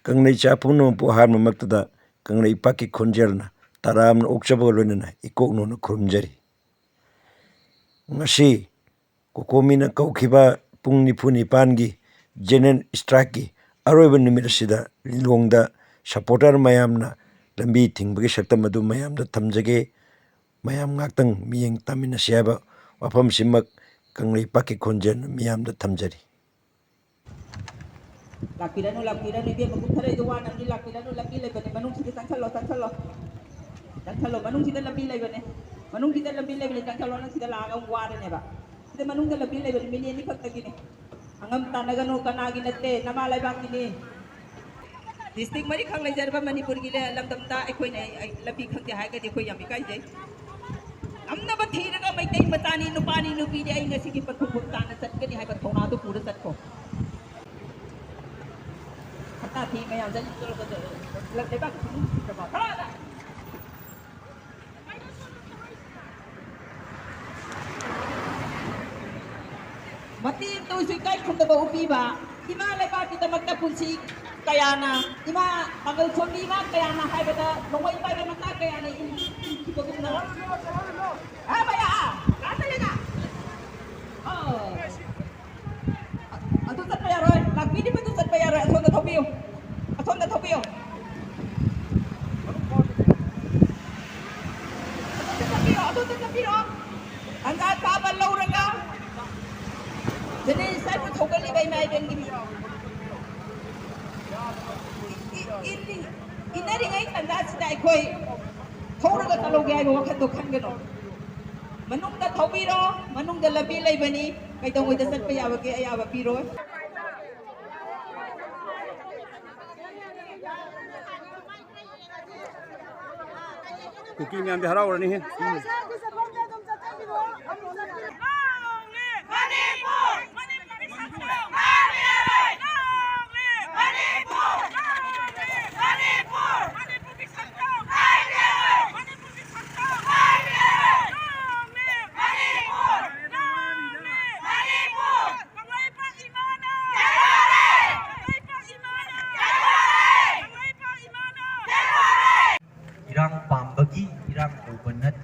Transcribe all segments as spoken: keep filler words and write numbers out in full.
ꯀꯪꯂꯩ ꯏꯆꯥ ꯄꯨꯝꯅꯃꯛꯄꯨ ꯑꯍꯥꯟꯕꯃꯛꯇꯗ ꯀꯪꯂꯩꯄꯥꯛꯀꯤ ꯈꯣꯟꯖꯦꯜꯅ ꯇꯔꯥꯝꯅ ꯑꯣꯛꯆꯕꯒ ꯂꯣꯏꯅꯅ ꯏꯀꯣꯛꯅꯧꯅ ꯈꯨꯔꯨꯝꯖꯔꯤ꯫ ꯉꯁꯤ ꯀꯣꯀꯣꯃꯤꯅ ꯀꯧꯈꯤꯕ ꯄꯨꯡ ꯅꯤꯐꯨ ꯅꯤꯄꯥꯟꯒꯤ general strikeꯀꯤ ꯑꯔꯣꯏꯕ ꯅꯨꯃꯤꯠ ꯑꯁꯤꯗ ꯂꯤꯂꯣꯡꯗ supporter ꯃꯌꯥꯝꯅ ꯂꯝꯕꯤ ꯊꯤꯡꯕꯒꯤ ꯁꯛꯇꯝ ꯑꯗꯨ ꯃꯌꯥꯝꯗ ꯊꯝꯖꯒꯦ꯫ ꯃꯌꯥꯝ ꯉꯥꯛꯇꯪ ꯃꯤꯠꯌꯦꯡ ꯇꯥꯃꯤꯟꯅꯁꯤ ꯍꯥꯏꯕ ꯋꯥꯐꯝꯁꯤꯃꯛ ꯀꯪꯂꯩꯄꯥꯛꯀꯤ ꯈꯣꯟꯖꯦꯜ ꯃꯤꯌꯥꯝꯗ ꯊꯝꯖꯔꯤ꯫ ꯂꯥꯛꯄꯤꯔꯅꯨ, ꯂꯥꯛꯄꯤꯔꯅꯨ, ꯏꯕꯦꯝꯃ, ꯀꯨꯝꯊꯔꯛꯏꯗꯣ ꯋꯥꯅꯕꯅꯤ, ꯂꯥꯛꯄꯤꯔꯅꯨ, ꯂꯝꯕꯤ ꯂꯩꯕꯅꯦ, ꯃꯅꯨꯡꯁꯤꯗ ꯆꯪꯁꯜꯂꯣ, ꯆꯪꯁꯜꯂꯣ, ꯆꯪꯁꯜꯂꯣ, ꯃꯅꯨꯡꯁꯤꯗ ꯂꯝꯕꯤ ꯂꯩꯕꯅꯦ, ꯃꯅꯨꯡꯁꯤꯗ ꯂꯝꯕꯤ ꯂꯩꯕꯅꯦ, ꯆꯪꯁꯜꯂꯣ, ꯅꯪ ꯁꯤꯗ ꯂꯥꯛꯑꯒ ꯑꯃꯨꯛ ꯋꯥꯔꯅꯦꯕ, ꯁꯤꯗ ꯃꯅꯨꯡꯗ ꯂꯝꯕꯤ ꯂꯩꯕꯅꯦ, ꯃꯤꯅꯤꯠ ꯑꯅꯤ ꯈꯛꯇꯒꯤꯅꯦ, ꯑꯉꯝ ꯇꯥꯟꯅꯒꯅꯨ, ꯀꯅꯥꯒꯤ ꯅꯠꯇꯦ, ꯅꯃꯥ ꯂꯩꯕꯥꯛꯀꯤꯅꯤ꯫ District ꯃꯔꯤꯈꯛ ꯂꯩꯖꯔꯕ ꯃꯅꯤꯄꯨꯔꯒꯤ ꯂꯝꯗꯝꯗ ꯑꯩꯈꯣꯏꯅ ꯂꯝꯕꯤ ꯈꯪꯗꯦ ꯍꯥꯏꯔꯒꯗꯤ ꯑꯩꯈꯣꯏ ꯌꯥꯝ ꯏꯀꯥꯏꯖꯩ꯫ ꯉꯝꯅꯕ ꯊꯤꯔꯒ ꯃꯩꯇꯩ ꯃꯆꯥꯅꯤ, ꯅꯨꯄꯥꯅꯤ, ꯅꯨꯄꯤꯅꯤ, ꯑꯩ ꯉꯁꯤꯒꯤ ꯄꯟꯊꯨꯡꯐꯝ ꯇꯥꯅ ꯆꯠꯀꯅꯤ ꯍꯥꯏꯕ ꯊꯧꯅꯥꯗꯨ ꯄꯨꯔ ꯆꯠꯈꯣ꯫ ꯁꯛꯇꯥ ꯊꯤ ꯃꯌꯥꯝꯁꯦ ꯂꯩꯕꯥꯛ ꯈꯨꯗꯤꯡ ꯊꯤꯗ꯭ꯔꯕ ꯈꯔꯗ꯫ ꯃꯇꯦꯡ ꯇꯧꯁꯨ ꯏꯀꯥꯏ ꯈꯨꯝꯅꯕ ꯎꯠꯄꯤꯕ, ꯏꯃꯥ ꯂꯩꯕꯥꯛꯀꯤꯗꯃꯛꯇ ꯄꯨꯟꯁꯤ ꯀꯌꯥꯅ, ꯏꯃꯥ ꯄꯥꯡꯒꯜ ꯁꯣꯟꯕꯤ ꯏꯃꯥ ꯀꯌꯥꯅ ꯍꯥꯏꯕꯗ ꯅꯣꯡꯃꯩ ꯄꯥꯏꯕ ꯃꯆꯥ ꯀꯌꯥꯅ ꯏꯟ-, ꯏꯟꯈꯤꯕꯒꯨꯝꯅ꯫ ꯑꯥ, ꯚꯩꯌꯥ, ꯑꯥ, ꯀꯥꯏꯗ ꯂꯩꯅ? ꯑꯥ꯫ ꯑꯗꯨ ꯆꯠꯄ ꯌꯥꯔꯣꯏ, ꯂꯥꯛꯄꯤꯔꯤꯕꯗꯨ ꯆꯠꯄ ꯌꯥꯔꯣꯏ, ꯑꯁꯣꯝꯗ ꯊꯧꯕꯤꯌꯨ, ꯑꯁꯣꯝꯗ ꯊꯧꯕꯤꯌꯨ꯫ ꯑꯗꯣꯝꯗ ꯆꯠꯄꯤꯔꯣ, ꯑꯗꯣꯝꯗ ꯆꯠꯄꯤꯔꯣ꯫ ꯇꯟꯖꯥ ꯆꯥꯕ ꯂꯧꯔꯒ ꯖꯦꯅꯦꯔꯦꯁꯟꯕꯨ ꯊꯧꯒꯠꯂꯤꯕ ꯏꯃꯥ ꯏꯕꯦꯟꯒꯤ ꯏ-, ꯏ-, ꯏꯜꯂꯤ-, ꯏꯟꯅꯔꯤꯉꯩ ꯇꯟꯖꯥꯁꯤꯗ ꯑꯩꯈꯣꯏ ꯊꯧꯔꯒ ꯆꯠꯍꯧꯒꯦ ꯍꯥꯏꯕ ꯋꯥꯈꯜꯗꯣ ꯈꯟꯒꯅꯨ꯫ ꯃꯅꯨꯡꯗ ꯊꯧꯕꯤꯔꯣ, ꯃꯅꯨꯡꯗ ꯂꯝꯕꯤ ꯂꯩꯕꯅꯤ, ꯀꯩꯗꯧꯉꯩꯗ ꯆꯠꯄ ꯌꯥꯕꯒꯦ ꯑꯌꯥꯕ ꯄꯤꯔꯣꯏ꯫ ꯀꯨꯀꯤ ꯃꯌꯥꯝꯗꯤ ꯍꯔꯥꯎꯔꯅꯤꯍꯦ꯫ ꯎꯝ꯫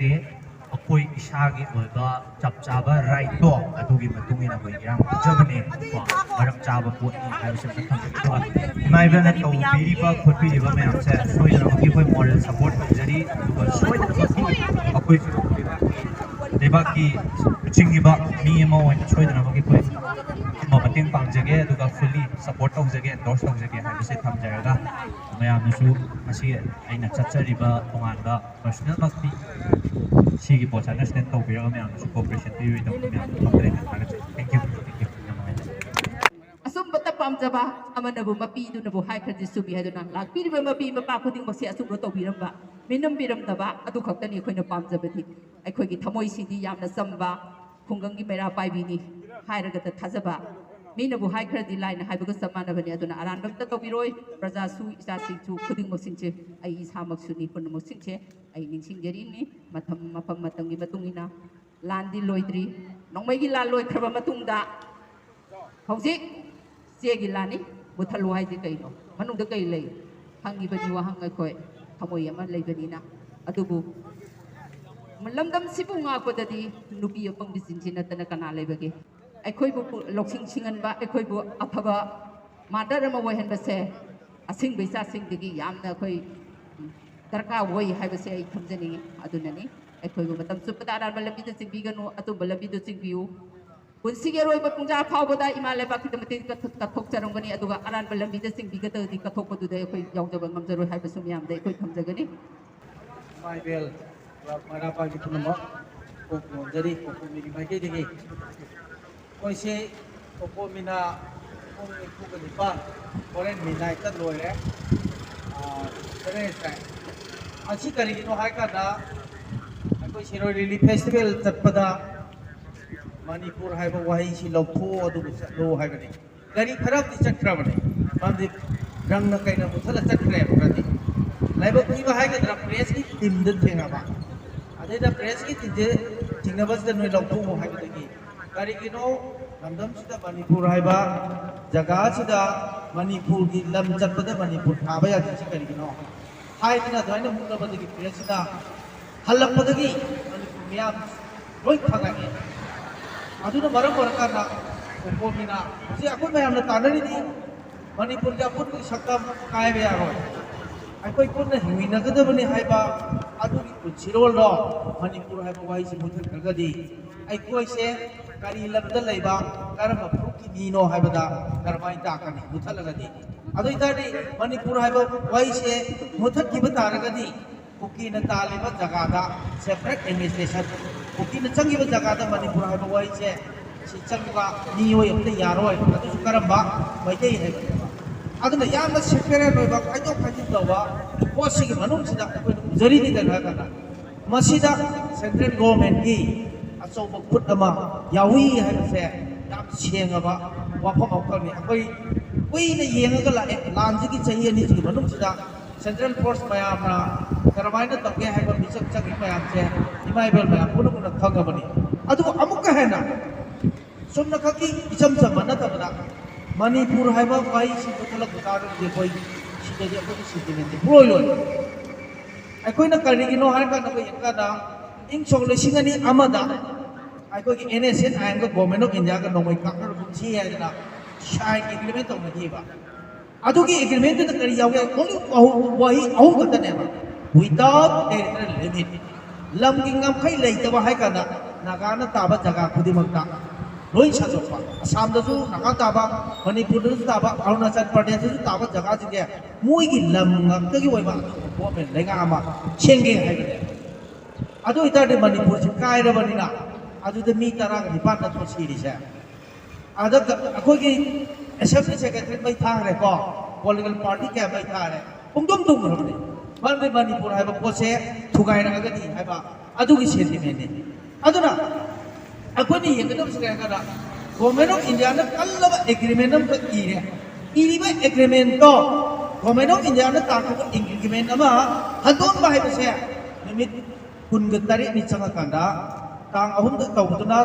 ꯑꯩꯈꯣꯏ ꯏꯁꯥꯒꯤ ꯑꯣꯏꯕ ꯆꯞ ꯆꯥꯕ ꯔꯥꯏꯠꯇꯣ ꯑꯗꯨꯒꯤ ꯃꯇꯨꯡ ꯏꯟꯅ ꯑꯩꯈꯣꯏ ꯏꯔꯥꯡ ꯄꯤꯖꯕꯅꯦ꯫ ꯀꯣ, ꯃꯔꯝ ꯆꯥꯕ ꯄꯣꯠꯅꯤ ꯍꯥꯏꯕꯁꯤ ꯑꯃ ꯊꯝꯖꯒꯦ꯫ ꯑꯗꯨꯒ ꯏꯃꯥ ꯏꯕꯦꯜꯅ ꯇꯧꯕꯤꯔꯤꯕ ꯈꯣꯠꯄꯤꯔꯤꯕ ꯃꯌꯥꯝꯁꯦ ꯁꯣꯏꯗꯅꯃꯛꯀꯤ ꯑꯩꯈꯣꯏ ꯃꯣꯔꯦꯜ ꯁꯄꯣꯔꯠ ꯇꯧꯖꯔꯤ꯫ ꯑꯗꯨꯒ ꯁꯣꯏꯗꯅꯃꯛꯀꯤ ꯑꯩꯈꯣꯏꯁꯨ ꯂꯩꯕꯥꯛꯀꯤ ꯂꯩꯕꯥꯛꯀꯤ ꯂꯨꯆꯤꯡꯉꯤꯕ ꯃꯤ ꯑꯃ ꯑꯣꯏꯅ ꯁꯣꯏꯗꯅꯃꯛꯀꯤ ꯑꯩꯈꯣꯏ ꯑꯗꯨꯝꯕ ꯃꯇꯦꯡ ꯄꯥꯡꯖꯒꯦ, ꯑꯗꯨꯒ ꯐꯨꯜꯂꯤ ꯁꯄꯣꯔꯠ ꯇꯧꯖꯒꯦ, ꯑꯦꯟꯗꯣꯔꯁ ꯇꯧꯖꯒꯦ ꯍꯥꯏꯕꯁꯦ ꯊꯝꯖꯔꯒ, ꯃꯌꯥꯝꯅꯁꯨ ꯉꯁꯤ ꯑꯩꯅ ꯆꯠꯆꯔꯤꯕ ꯇꯣꯉꯥꯟꯕ ꯄꯔꯁꯅꯦꯜꯃꯛꯇꯤ ꯁꯤꯒꯤ ꯄꯣꯠꯁꯦ ꯑꯟꯗꯔꯁꯇꯦꯟ ꯇꯧꯕꯤꯔꯒ ꯃꯌꯥꯝꯅꯁꯨ ꯀꯣꯑꯣꯄꯔꯦꯁꯟ ꯄꯤꯕꯤꯗꯕꯅꯤ ꯃꯌꯥꯝ ꯊꯝꯖꯔꯒꯦ꯫ ꯊꯥꯒꯠꯆꯔꯤ꯫ Thank you, thank you꯫ ꯌꯥꯝ ꯅꯨꯡꯉꯥꯏꯖꯔꯦ꯫ ꯑꯆꯨꯝꯕꯇ ꯄꯥꯝꯖꯕ ꯑꯃꯅꯕꯨ ꯃꯄꯤꯗꯨꯅꯕꯨ ꯍꯥꯏꯈ꯭ꯔꯗꯤ ꯆꯨꯝꯃꯤ ꯍꯥꯏꯗꯨꯅ ꯂꯥꯛꯄꯤꯔꯤꯕ ꯃꯄꯤ ꯃꯄꯥ ꯈꯨꯗꯤꯡꯃꯛꯁꯦ ꯑꯆꯨꯝꯕ ꯇꯧꯕꯤꯔꯝꯕ, ꯃꯤꯅꯝꯕꯤꯔꯝꯗꯕ ꯑꯗꯨ ꯈꯛꯇꯅꯤ ꯑꯩꯈꯣꯏꯅ ꯄꯥꯝꯖꯕꯗꯤ꯫ ꯑꯩꯈꯣꯏꯒꯤ ꯊꯃꯣꯏꯁꯤꯗꯤ ꯌꯥꯝꯅ ꯆꯝꯕ, ꯈꯨꯡꯒꯪꯒꯤ ꯃꯩꯔꯥ ꯄꯥꯏꯕꯤꯅꯤ ꯍꯥꯏꯔꯒꯗ ꯊꯥꯖꯕ꯫ ꯃꯤꯅꯕꯨ ꯍꯥꯏꯈ꯭ꯔꯗꯤ ꯂꯥꯏꯅ ꯍꯥꯏꯕꯒ ꯆꯞ ꯃꯥꯟꯅꯕꯅꯤ꯫ ꯑꯗꯨꯅ ꯑꯔꯥꯟꯕ ꯑꯝꯇ ꯇꯧꯕꯤꯔꯣꯏ꯫ ꯄ꯭ꯔꯖꯥꯁꯨ, ꯏꯆꯥꯁꯤꯡꯁꯨ, ꯈꯨꯗꯤꯡꯃꯛꯁꯤꯡꯁꯦ, ꯑꯩ ꯏꯁꯥꯃꯛꯁꯨꯅꯤ, ꯄꯨꯝꯅꯃꯛꯁꯤꯡꯁꯦ ꯑꯩ ꯅꯤꯡꯁꯤꯡꯖꯔꯤꯅꯤ꯫ ꯃꯇꯝ, ꯃꯐꯝ ꯃꯇꯝꯒꯤ ꯃꯇꯨꯡ ꯏꯟꯅ ꯂꯥꯟꯗꯤ ꯂꯣꯏꯗ꯭ꯔꯤ꯫ ꯅꯣꯡꯃꯩꯒꯤ ꯂꯥꯟ ꯂꯣꯏꯈ꯭ꯔꯕ ꯃꯇꯨꯡꯗ ꯍꯧꯖꯤꯛ ꯆꯦꯒꯤ ꯂꯥꯟꯅꯤ꯫ ꯃꯨꯊꯠꯂꯨ ꯍꯥꯏꯁꯦ ꯀꯩꯅꯣ? ꯃꯅꯨꯡꯗ ꯀꯩ ꯂꯩ? ꯍꯪꯉꯤꯕꯅꯤ ꯋꯥꯍꯪ ꯑꯩꯈꯣꯏ ꯊꯃꯣꯏ ꯑꯃ ꯂꯩꯕꯅꯤꯅ꯫ ꯑꯗꯨꯕꯨ ꯂꯝꯗꯝꯁꯤꯕꯨ ꯉꯥꯛꯄꯗꯗꯤ ꯅꯨꯄꯤ ꯑꯄꯪꯕꯤꯁꯤꯡꯁꯤ ꯅꯠꯇꯅ ꯀꯅꯥ ꯂꯩꯕꯒꯦ? ꯑꯩꯈꯣꯏꯕꯨ ꯂꯧꯁꯤꯡ ꯁꯤꯡꯍꯟꯕ, ꯑꯩꯈꯣꯏꯕꯨ ꯑꯐꯕ ꯃꯥꯗꯔ ꯑꯃ ꯑꯣꯏꯍꯟꯕꯁꯦ ꯑꯁꯤꯡꯕ ꯏꯆꯥꯁꯤꯡꯗꯒꯤ ꯌꯥꯝꯅ ꯑꯩꯈꯣꯏ ꯗꯔꯀꯥꯔ ꯑꯣꯏ ꯍꯥꯏꯕꯁꯦ ꯑꯩ ꯊꯝꯖꯅꯤꯡꯉꯤ꯫ ꯑꯗꯨꯅꯅꯤ ꯑꯩꯈꯣꯏꯕꯨ ꯃꯇꯝ ꯆꯨꯞꯄꯗ ꯑꯔꯥꯟꯕ ꯂꯝꯕꯤꯗ ꯆꯤꯡꯕꯤꯒꯅꯨ, ꯑꯆꯨꯝꯕ ꯂꯝꯕꯤꯗ ꯆꯤꯡꯕꯤꯌꯨ꯫ ꯄꯨꯟꯁꯤꯒꯤ ꯑꯔꯣꯏꯕ ꯄꯨꯡꯖꯥ ꯐꯥꯎꯕꯗ ꯏꯃꯥ ꯂꯩꯕꯥꯛꯀꯤꯗꯃꯛꯇ ꯀꯠꯊꯣꯛꯆꯔꯝꯒꯅꯤ, ꯑꯗꯨꯒ ꯑꯔꯥꯟꯕ ꯂꯝꯕꯤꯗ ꯆꯤꯡꯕꯤꯒꯗꯕꯗꯤ ꯀꯠꯊꯣꯛꯄꯗꯨꯗ ꯑꯩꯈꯣꯏ ꯌꯥꯎꯖꯕ ꯉꯝꯖꯔꯣꯏ ꯍꯥꯏꯕꯁꯨ ꯃꯌꯥꯝꯗ ꯑꯩꯈꯣꯏ ꯊꯝꯖꯒꯅꯤ꯫ ꯏꯃꯥ ꯏꯕꯦꯜ ꯀ꯭ꯂꯕ ꯃꯩꯔꯥ ꯄꯥꯏꯕꯤ ꯄꯨꯝꯅꯃꯛ ꯀꯣꯛ ꯅꯣꯟꯖꯔꯤ ꯀꯣꯛꯄꯣꯝꯕꯤꯒꯤ ꯃꯥꯏꯀꯩꯗꯒꯤ꯫ ꯑꯩꯈꯣꯏꯁꯤ ꯀꯣꯛꯄꯣꯝꯕꯤꯅ ꯄꯨꯡ ꯅꯤꯐꯨꯒ ꯅꯤꯄꯥꯟ, ꯍꯣꯔꯦꯟ ꯃꯤꯗꯥꯏꯗ ꯂꯣꯏꯔꯦ꯫ ꯑꯥ, ꯇꯔꯦꯠ ꯇꯥꯏ꯫ ꯃꯁꯤ ꯀꯔꯤꯒꯤꯅꯣ ꯍꯥꯏ ꯀꯥꯟꯗ ꯑꯩꯈꯣꯏ ꯁꯤꯔꯣꯏ ꯂꯤꯂꯤ ꯐꯦꯁꯇꯤꯚꯦꯜ ꯆꯠꯄꯗ ꯃꯅꯤꯄꯨꯔ ꯍꯥꯏꯕ ꯋꯥꯍꯩꯁꯤ ꯂꯧꯊꯣꯛꯑꯣ ꯑꯗꯨꯒ ꯆꯠꯂꯣ ꯍꯥꯏꯕꯅꯤ꯫ ꯒꯥꯔꯤ ꯈꯔꯕꯨꯗꯤ ꯆꯠꯈ꯭ꯔꯕꯅꯤ, ꯃꯔꯝꯗꯤ ꯔꯪꯅ ꯀꯩꯅ ꯃꯨꯊꯠꯂ ꯆꯠꯈ꯭ꯔꯦꯕ ꯈꯔꯗꯤ꯫ ꯂꯥꯏꯕꯛ ꯊꯤꯕ ꯍꯥꯏꯒꯗ꯭ꯔꯥ, ꯄ꯭ꯔꯦꯁꯀꯤ ꯇꯤꯝꯗ ꯊꯦꯡꯅꯕ, ꯑꯗꯩꯗ ꯄ꯭ꯔꯦꯁꯀꯤ ꯇꯤꯝꯁꯦ ꯊꯦꯡꯅꯕꯁꯤꯗ ꯅꯣꯏ ꯂꯧꯊꯣꯛꯎ ꯍꯥꯏꯕꯗꯒꯤ꯫ ꯀꯔꯤꯒꯤꯅꯣ ꯂꯝꯗꯝꯁꯤꯗ ꯃꯅꯤꯄꯨꯔ ꯍꯥꯏꯕ ꯖꯒꯥꯁꯤꯗ ꯃꯅꯤꯄꯨꯔꯒꯤ ꯂꯝ ꯆꯠꯄꯗ ꯃꯅꯤꯄꯨꯔ ꯊꯥꯕ ꯌꯥꯗ꯭ꯔꯤꯁꯤ ꯀꯔꯤꯒꯤꯅꯣ ꯍꯥꯏꯗꯅ ꯑꯗꯨꯃꯥꯏꯅ ꯃꯨꯠꯂꯕꯗꯒꯤ ꯄ꯭ꯔꯦꯁꯁꯤꯅ ꯍꯜꯂꯛꯄꯗꯒꯤ ꯃꯅꯤꯄꯨꯔ ꯃꯤꯌꯥꯝ ꯂꯣꯏ ꯈꯪꯉꯛꯑꯦ꯫ ꯑꯗꯨꯅ ꯃꯔꯝ ꯑꯣꯏꯔꯀꯥꯟꯗ ꯀꯣꯀꯣꯃꯤꯅ ꯍꯧꯖꯤꯛ ꯑꯩꯈꯣꯏ ꯃꯌꯥꯝꯅ ꯇꯥꯟꯅꯔꯤꯗꯤ ꯃꯅꯤꯄꯨꯔꯒꯤ ꯑꯄꯨꯟꯕꯒꯤ ꯁꯛꯇꯝ ꯀꯥꯏꯕ ꯌꯥꯔꯣꯏ, ꯑꯩꯈꯣꯏ ꯄꯨꯟꯅ ꯍꯤꯡꯃꯤꯟꯅꯒꯗꯕꯅꯤ ꯍꯥꯏꯕ ꯑꯗꯨꯒꯤ ꯄꯨꯟꯁꯤꯔꯣꯜꯗꯣ ꯃꯅꯤꯄꯨꯔ ꯍꯥꯏꯕ ꯋꯥꯍꯩꯁꯤ ꯃꯨꯊꯠꯈ꯭ꯔꯒꯗꯤ ꯑꯩꯈꯣꯏꯁꯦ ꯀꯔꯤ ꯂꯝꯗ ꯂꯩꯕ, ꯀꯔꯝꯕ ꯐꯨꯔꯨꯞꯀꯤ ꯃꯤꯅꯣ ꯍꯥꯏꯕꯗ ꯀꯔꯝꯍꯥꯏꯅ ꯇꯥꯛꯀꯅꯤ ꯃꯨꯊꯠꯂꯒꯗꯤ? ꯑꯗꯨ ꯑꯣꯏꯇꯥꯔꯗꯤ ꯃꯅꯤꯄꯨꯔ ꯍꯥꯏꯕ ꯋꯥꯍꯩꯁꯦ ꯃꯨꯊꯠꯈꯤꯕ ꯇꯥꯔꯒꯗꯤ ꯀꯨꯀꯤꯅ ꯇꯥꯜꯂꯤꯕ ꯖꯒꯥꯗ separate administration, ꯀꯨꯀꯤꯅ ꯆꯪꯈꯤꯕ ꯖꯒꯥꯗ ꯃꯅꯤꯄꯨꯔ ꯍꯥꯏꯕ ꯋꯥꯍꯩꯁꯦ ꯁꯤ ꯆꯪꯕ ꯃꯤꯑꯣꯏ ꯑꯃꯇ ꯌꯥꯔꯣꯏ, ꯑꯗꯨꯁꯨ ꯀꯔꯝꯕ ꯃꯩꯇꯩ ꯍꯥꯏꯕꯅꯦꯕ꯫ ꯑꯗꯨꯅ ꯌꯥꯝꯅ separate ꯑꯣꯏꯕ ꯈꯥꯏꯗꯣꯛ ꯈꯥꯏꯖꯤꯟ ꯇꯧꯕ ꯄꯣꯠꯁꯤꯒꯤ ꯃꯅꯨꯡꯁꯤꯗ ꯑꯩꯈꯣꯏꯅ ꯎꯖꯔꯤꯅꯤꯗꯅ ꯍꯥꯏꯔꯀꯥꯟꯗ ꯃꯁꯤꯗ central governmentꯀꯤ ꯑꯆꯧꯕ ꯈꯨꯠ ꯑꯃ ꯌꯥꯎꯏ ꯍꯥꯏꯕꯁꯦ ꯌꯥꯝ ꯁꯦꯡꯉꯕ ꯋꯥꯐꯝ ꯑꯃꯈꯛꯅꯤ꯫ ꯑꯩꯈꯣꯏ ꯀꯨꯏꯅ ꯌꯦꯡꯉꯒ ꯂꯥꯛꯑꯦ, ꯂꯥꯟꯁꯤꯒꯤ ꯆꯍꯤ ꯑꯅꯤꯁꯤꯒꯤ ꯃꯅꯨꯡꯁꯤꯗ central force ꯃꯌꯥꯝꯅ ꯀꯔꯝꯍꯥꯏꯅ ꯇꯧꯒꯦ ꯍꯥꯏꯕ ꯃꯤꯆꯪ ꯆꯪꯉꯤ ꯃꯌꯥꯝꯁꯦ ꯏꯃꯥ ꯏꯕꯦꯜ ꯃꯌꯥꯝ ꯄꯨꯝꯅꯃꯛꯅ ꯈꯪꯉꯕꯅꯤ꯫ ꯑꯗꯨꯕꯨ ꯑꯃꯨꯛꯀ ꯍꯦꯟꯅ ꯆꯨꯝꯅꯈꯛꯀꯤ ꯏꯆꯝ ꯆꯝꯕ ꯅꯠꯇꯕꯗ ꯃꯅꯤꯄꯨꯔ ꯍꯥꯏꯕ ꯋꯥꯍꯩꯁꯤ ꯄꯨꯊꯣꯛꯂꯛꯄ ꯇꯥꯔꯒꯗꯤ ꯑꯩꯈꯣꯏ ꯁꯤꯗꯗꯤ ꯑꯩꯈꯣꯏꯒꯤ sentimentꯁꯦ ꯄꯨꯔꯣꯏ ꯂꯣꯏ꯫ ꯑꯩꯈꯣꯏꯅ ꯀꯔꯤꯒꯤꯅꯣ ꯍꯥꯏꯔꯀꯥꯟꯗ ꯑꯩꯈꯣꯏ ꯌꯦꯡꯀꯥꯟꯗ ꯏꯪ ꯁꯣꯛ ꯂꯤꯁꯤꯡ ꯑꯅꯤ ꯑꯃꯗ ꯑꯩꯈꯣꯏꯒꯤ NSCN IMꯒ Government of Indiaꯒ ꯅꯣꯡꯃꯩ ꯀꯥꯞꯅꯔꯨꯒꯨꯝꯁꯤ ꯍꯥꯏꯗꯅ sign agreement ꯇꯧꯅꯈꯤꯕ꯫ ꯑꯗꯨꯒꯤ agreementꯇꯨꯗ ꯀꯔꯤ ꯌꯥꯎꯒꯦ? Only ꯑꯍꯨꯝ, ꯋꯥꯍꯩ ꯑꯍꯨꯝ ꯈꯛꯇꯅꯦꯕ, without territorial limit꯫ ꯂꯝꯒꯤ ꯉꯝꯈꯩ ꯂꯩꯇꯕ ꯍꯥꯏ ꯀꯥꯟꯗ ꯅꯥꯒꯥꯅ ꯇꯥꯕ ꯖꯒꯥ ꯈꯨꯗꯤꯡꯃꯛꯇ ꯂꯣꯏ ꯁꯟꯗꯣꯛꯄ꯫ ꯑꯁꯥꯝꯗꯁꯨ ꯅꯥꯒꯥ ꯇꯥꯕ, ꯃꯅꯤꯄꯨꯔꯗꯁꯨ ꯇꯥꯕ, ꯑꯔꯨꯅꯥꯆꯜ ꯄ꯭ꯔꯗꯦꯁꯇꯁꯨ ꯇꯥꯕ ꯖꯒꯥꯁꯤꯡꯁꯦ ꯃꯣꯏꯒꯤ ꯂꯝ ꯉꯥꯛꯇꯒꯤ ꯑꯣꯏꯕ ꯑꯇꯣꯞꯄ government ꯂꯩꯉꯥꯛ ꯑꯃ ꯁꯦꯝꯒꯦ ꯍꯥꯏꯕꯅꯦ꯫ ꯑꯗꯨ ꯑꯣꯏꯇꯥꯔꯗꯤ ꯃꯅꯤꯄꯨꯔꯁꯤ ꯀꯥꯏꯔꯕꯅꯤꯅ ꯑꯗꯨꯗ ꯃꯤ ꯇꯔꯥꯒ ꯅꯤꯄꯥꯟ ꯅꯠꯇ꯭ꯔꯣ ꯁꯤꯔꯤꯁꯦ? ꯑꯗ ꯑꯩꯈꯣꯏꯒꯤ assembly secretary ꯃꯩ ꯊꯥꯈ꯭ꯔꯦꯀꯣ, political party ꯀꯌꯥ ꯃꯩ ꯊꯥꯈ꯭ꯔꯦ, ꯄꯨꯡꯗꯨꯝ ꯇꯨꯝꯈ꯭ꯔꯕꯅꯤ꯫ ꯃꯔꯝꯗꯤ ꯃꯅꯤꯄꯨꯔ ꯍꯥꯏꯕ ꯄꯣꯠꯁꯦ ꯊꯨꯒꯥꯏꯔꯛꯑꯒꯗꯤ ꯍꯥꯏꯕ ꯑꯗꯨꯒꯤ sentimentꯅꯤ꯫ ꯑꯗꯨꯅ ꯑꯩꯈꯣꯏꯅ ꯌꯦꯡꯒꯗꯕꯁꯤ ꯀꯩ ꯍꯥꯏꯔꯀꯥꯟꯗ Government of Indiaꯅ ꯀꯜꯂꯕ agreement ꯑꯃꯈꯛ ꯏꯔꯦ꯫ ꯏꯔꯤꯕ agreementꯇꯣ Government of Indiaꯅ ꯇꯥꯛꯄ agreement ꯑꯃ ꯍꯟꯗꯣꯛꯄ ꯍꯥꯏꯕꯁꯦ ꯅꯨꯃꯤꯠ ꯀꯨꯟꯒ ꯇꯔꯦꯠꯅꯤ ꯆꯪꯉꯀꯥꯟꯗ ꯇꯥꯡ ꯑꯍꯨꯝꯗ ꯇꯧꯕꯗꯨꯅ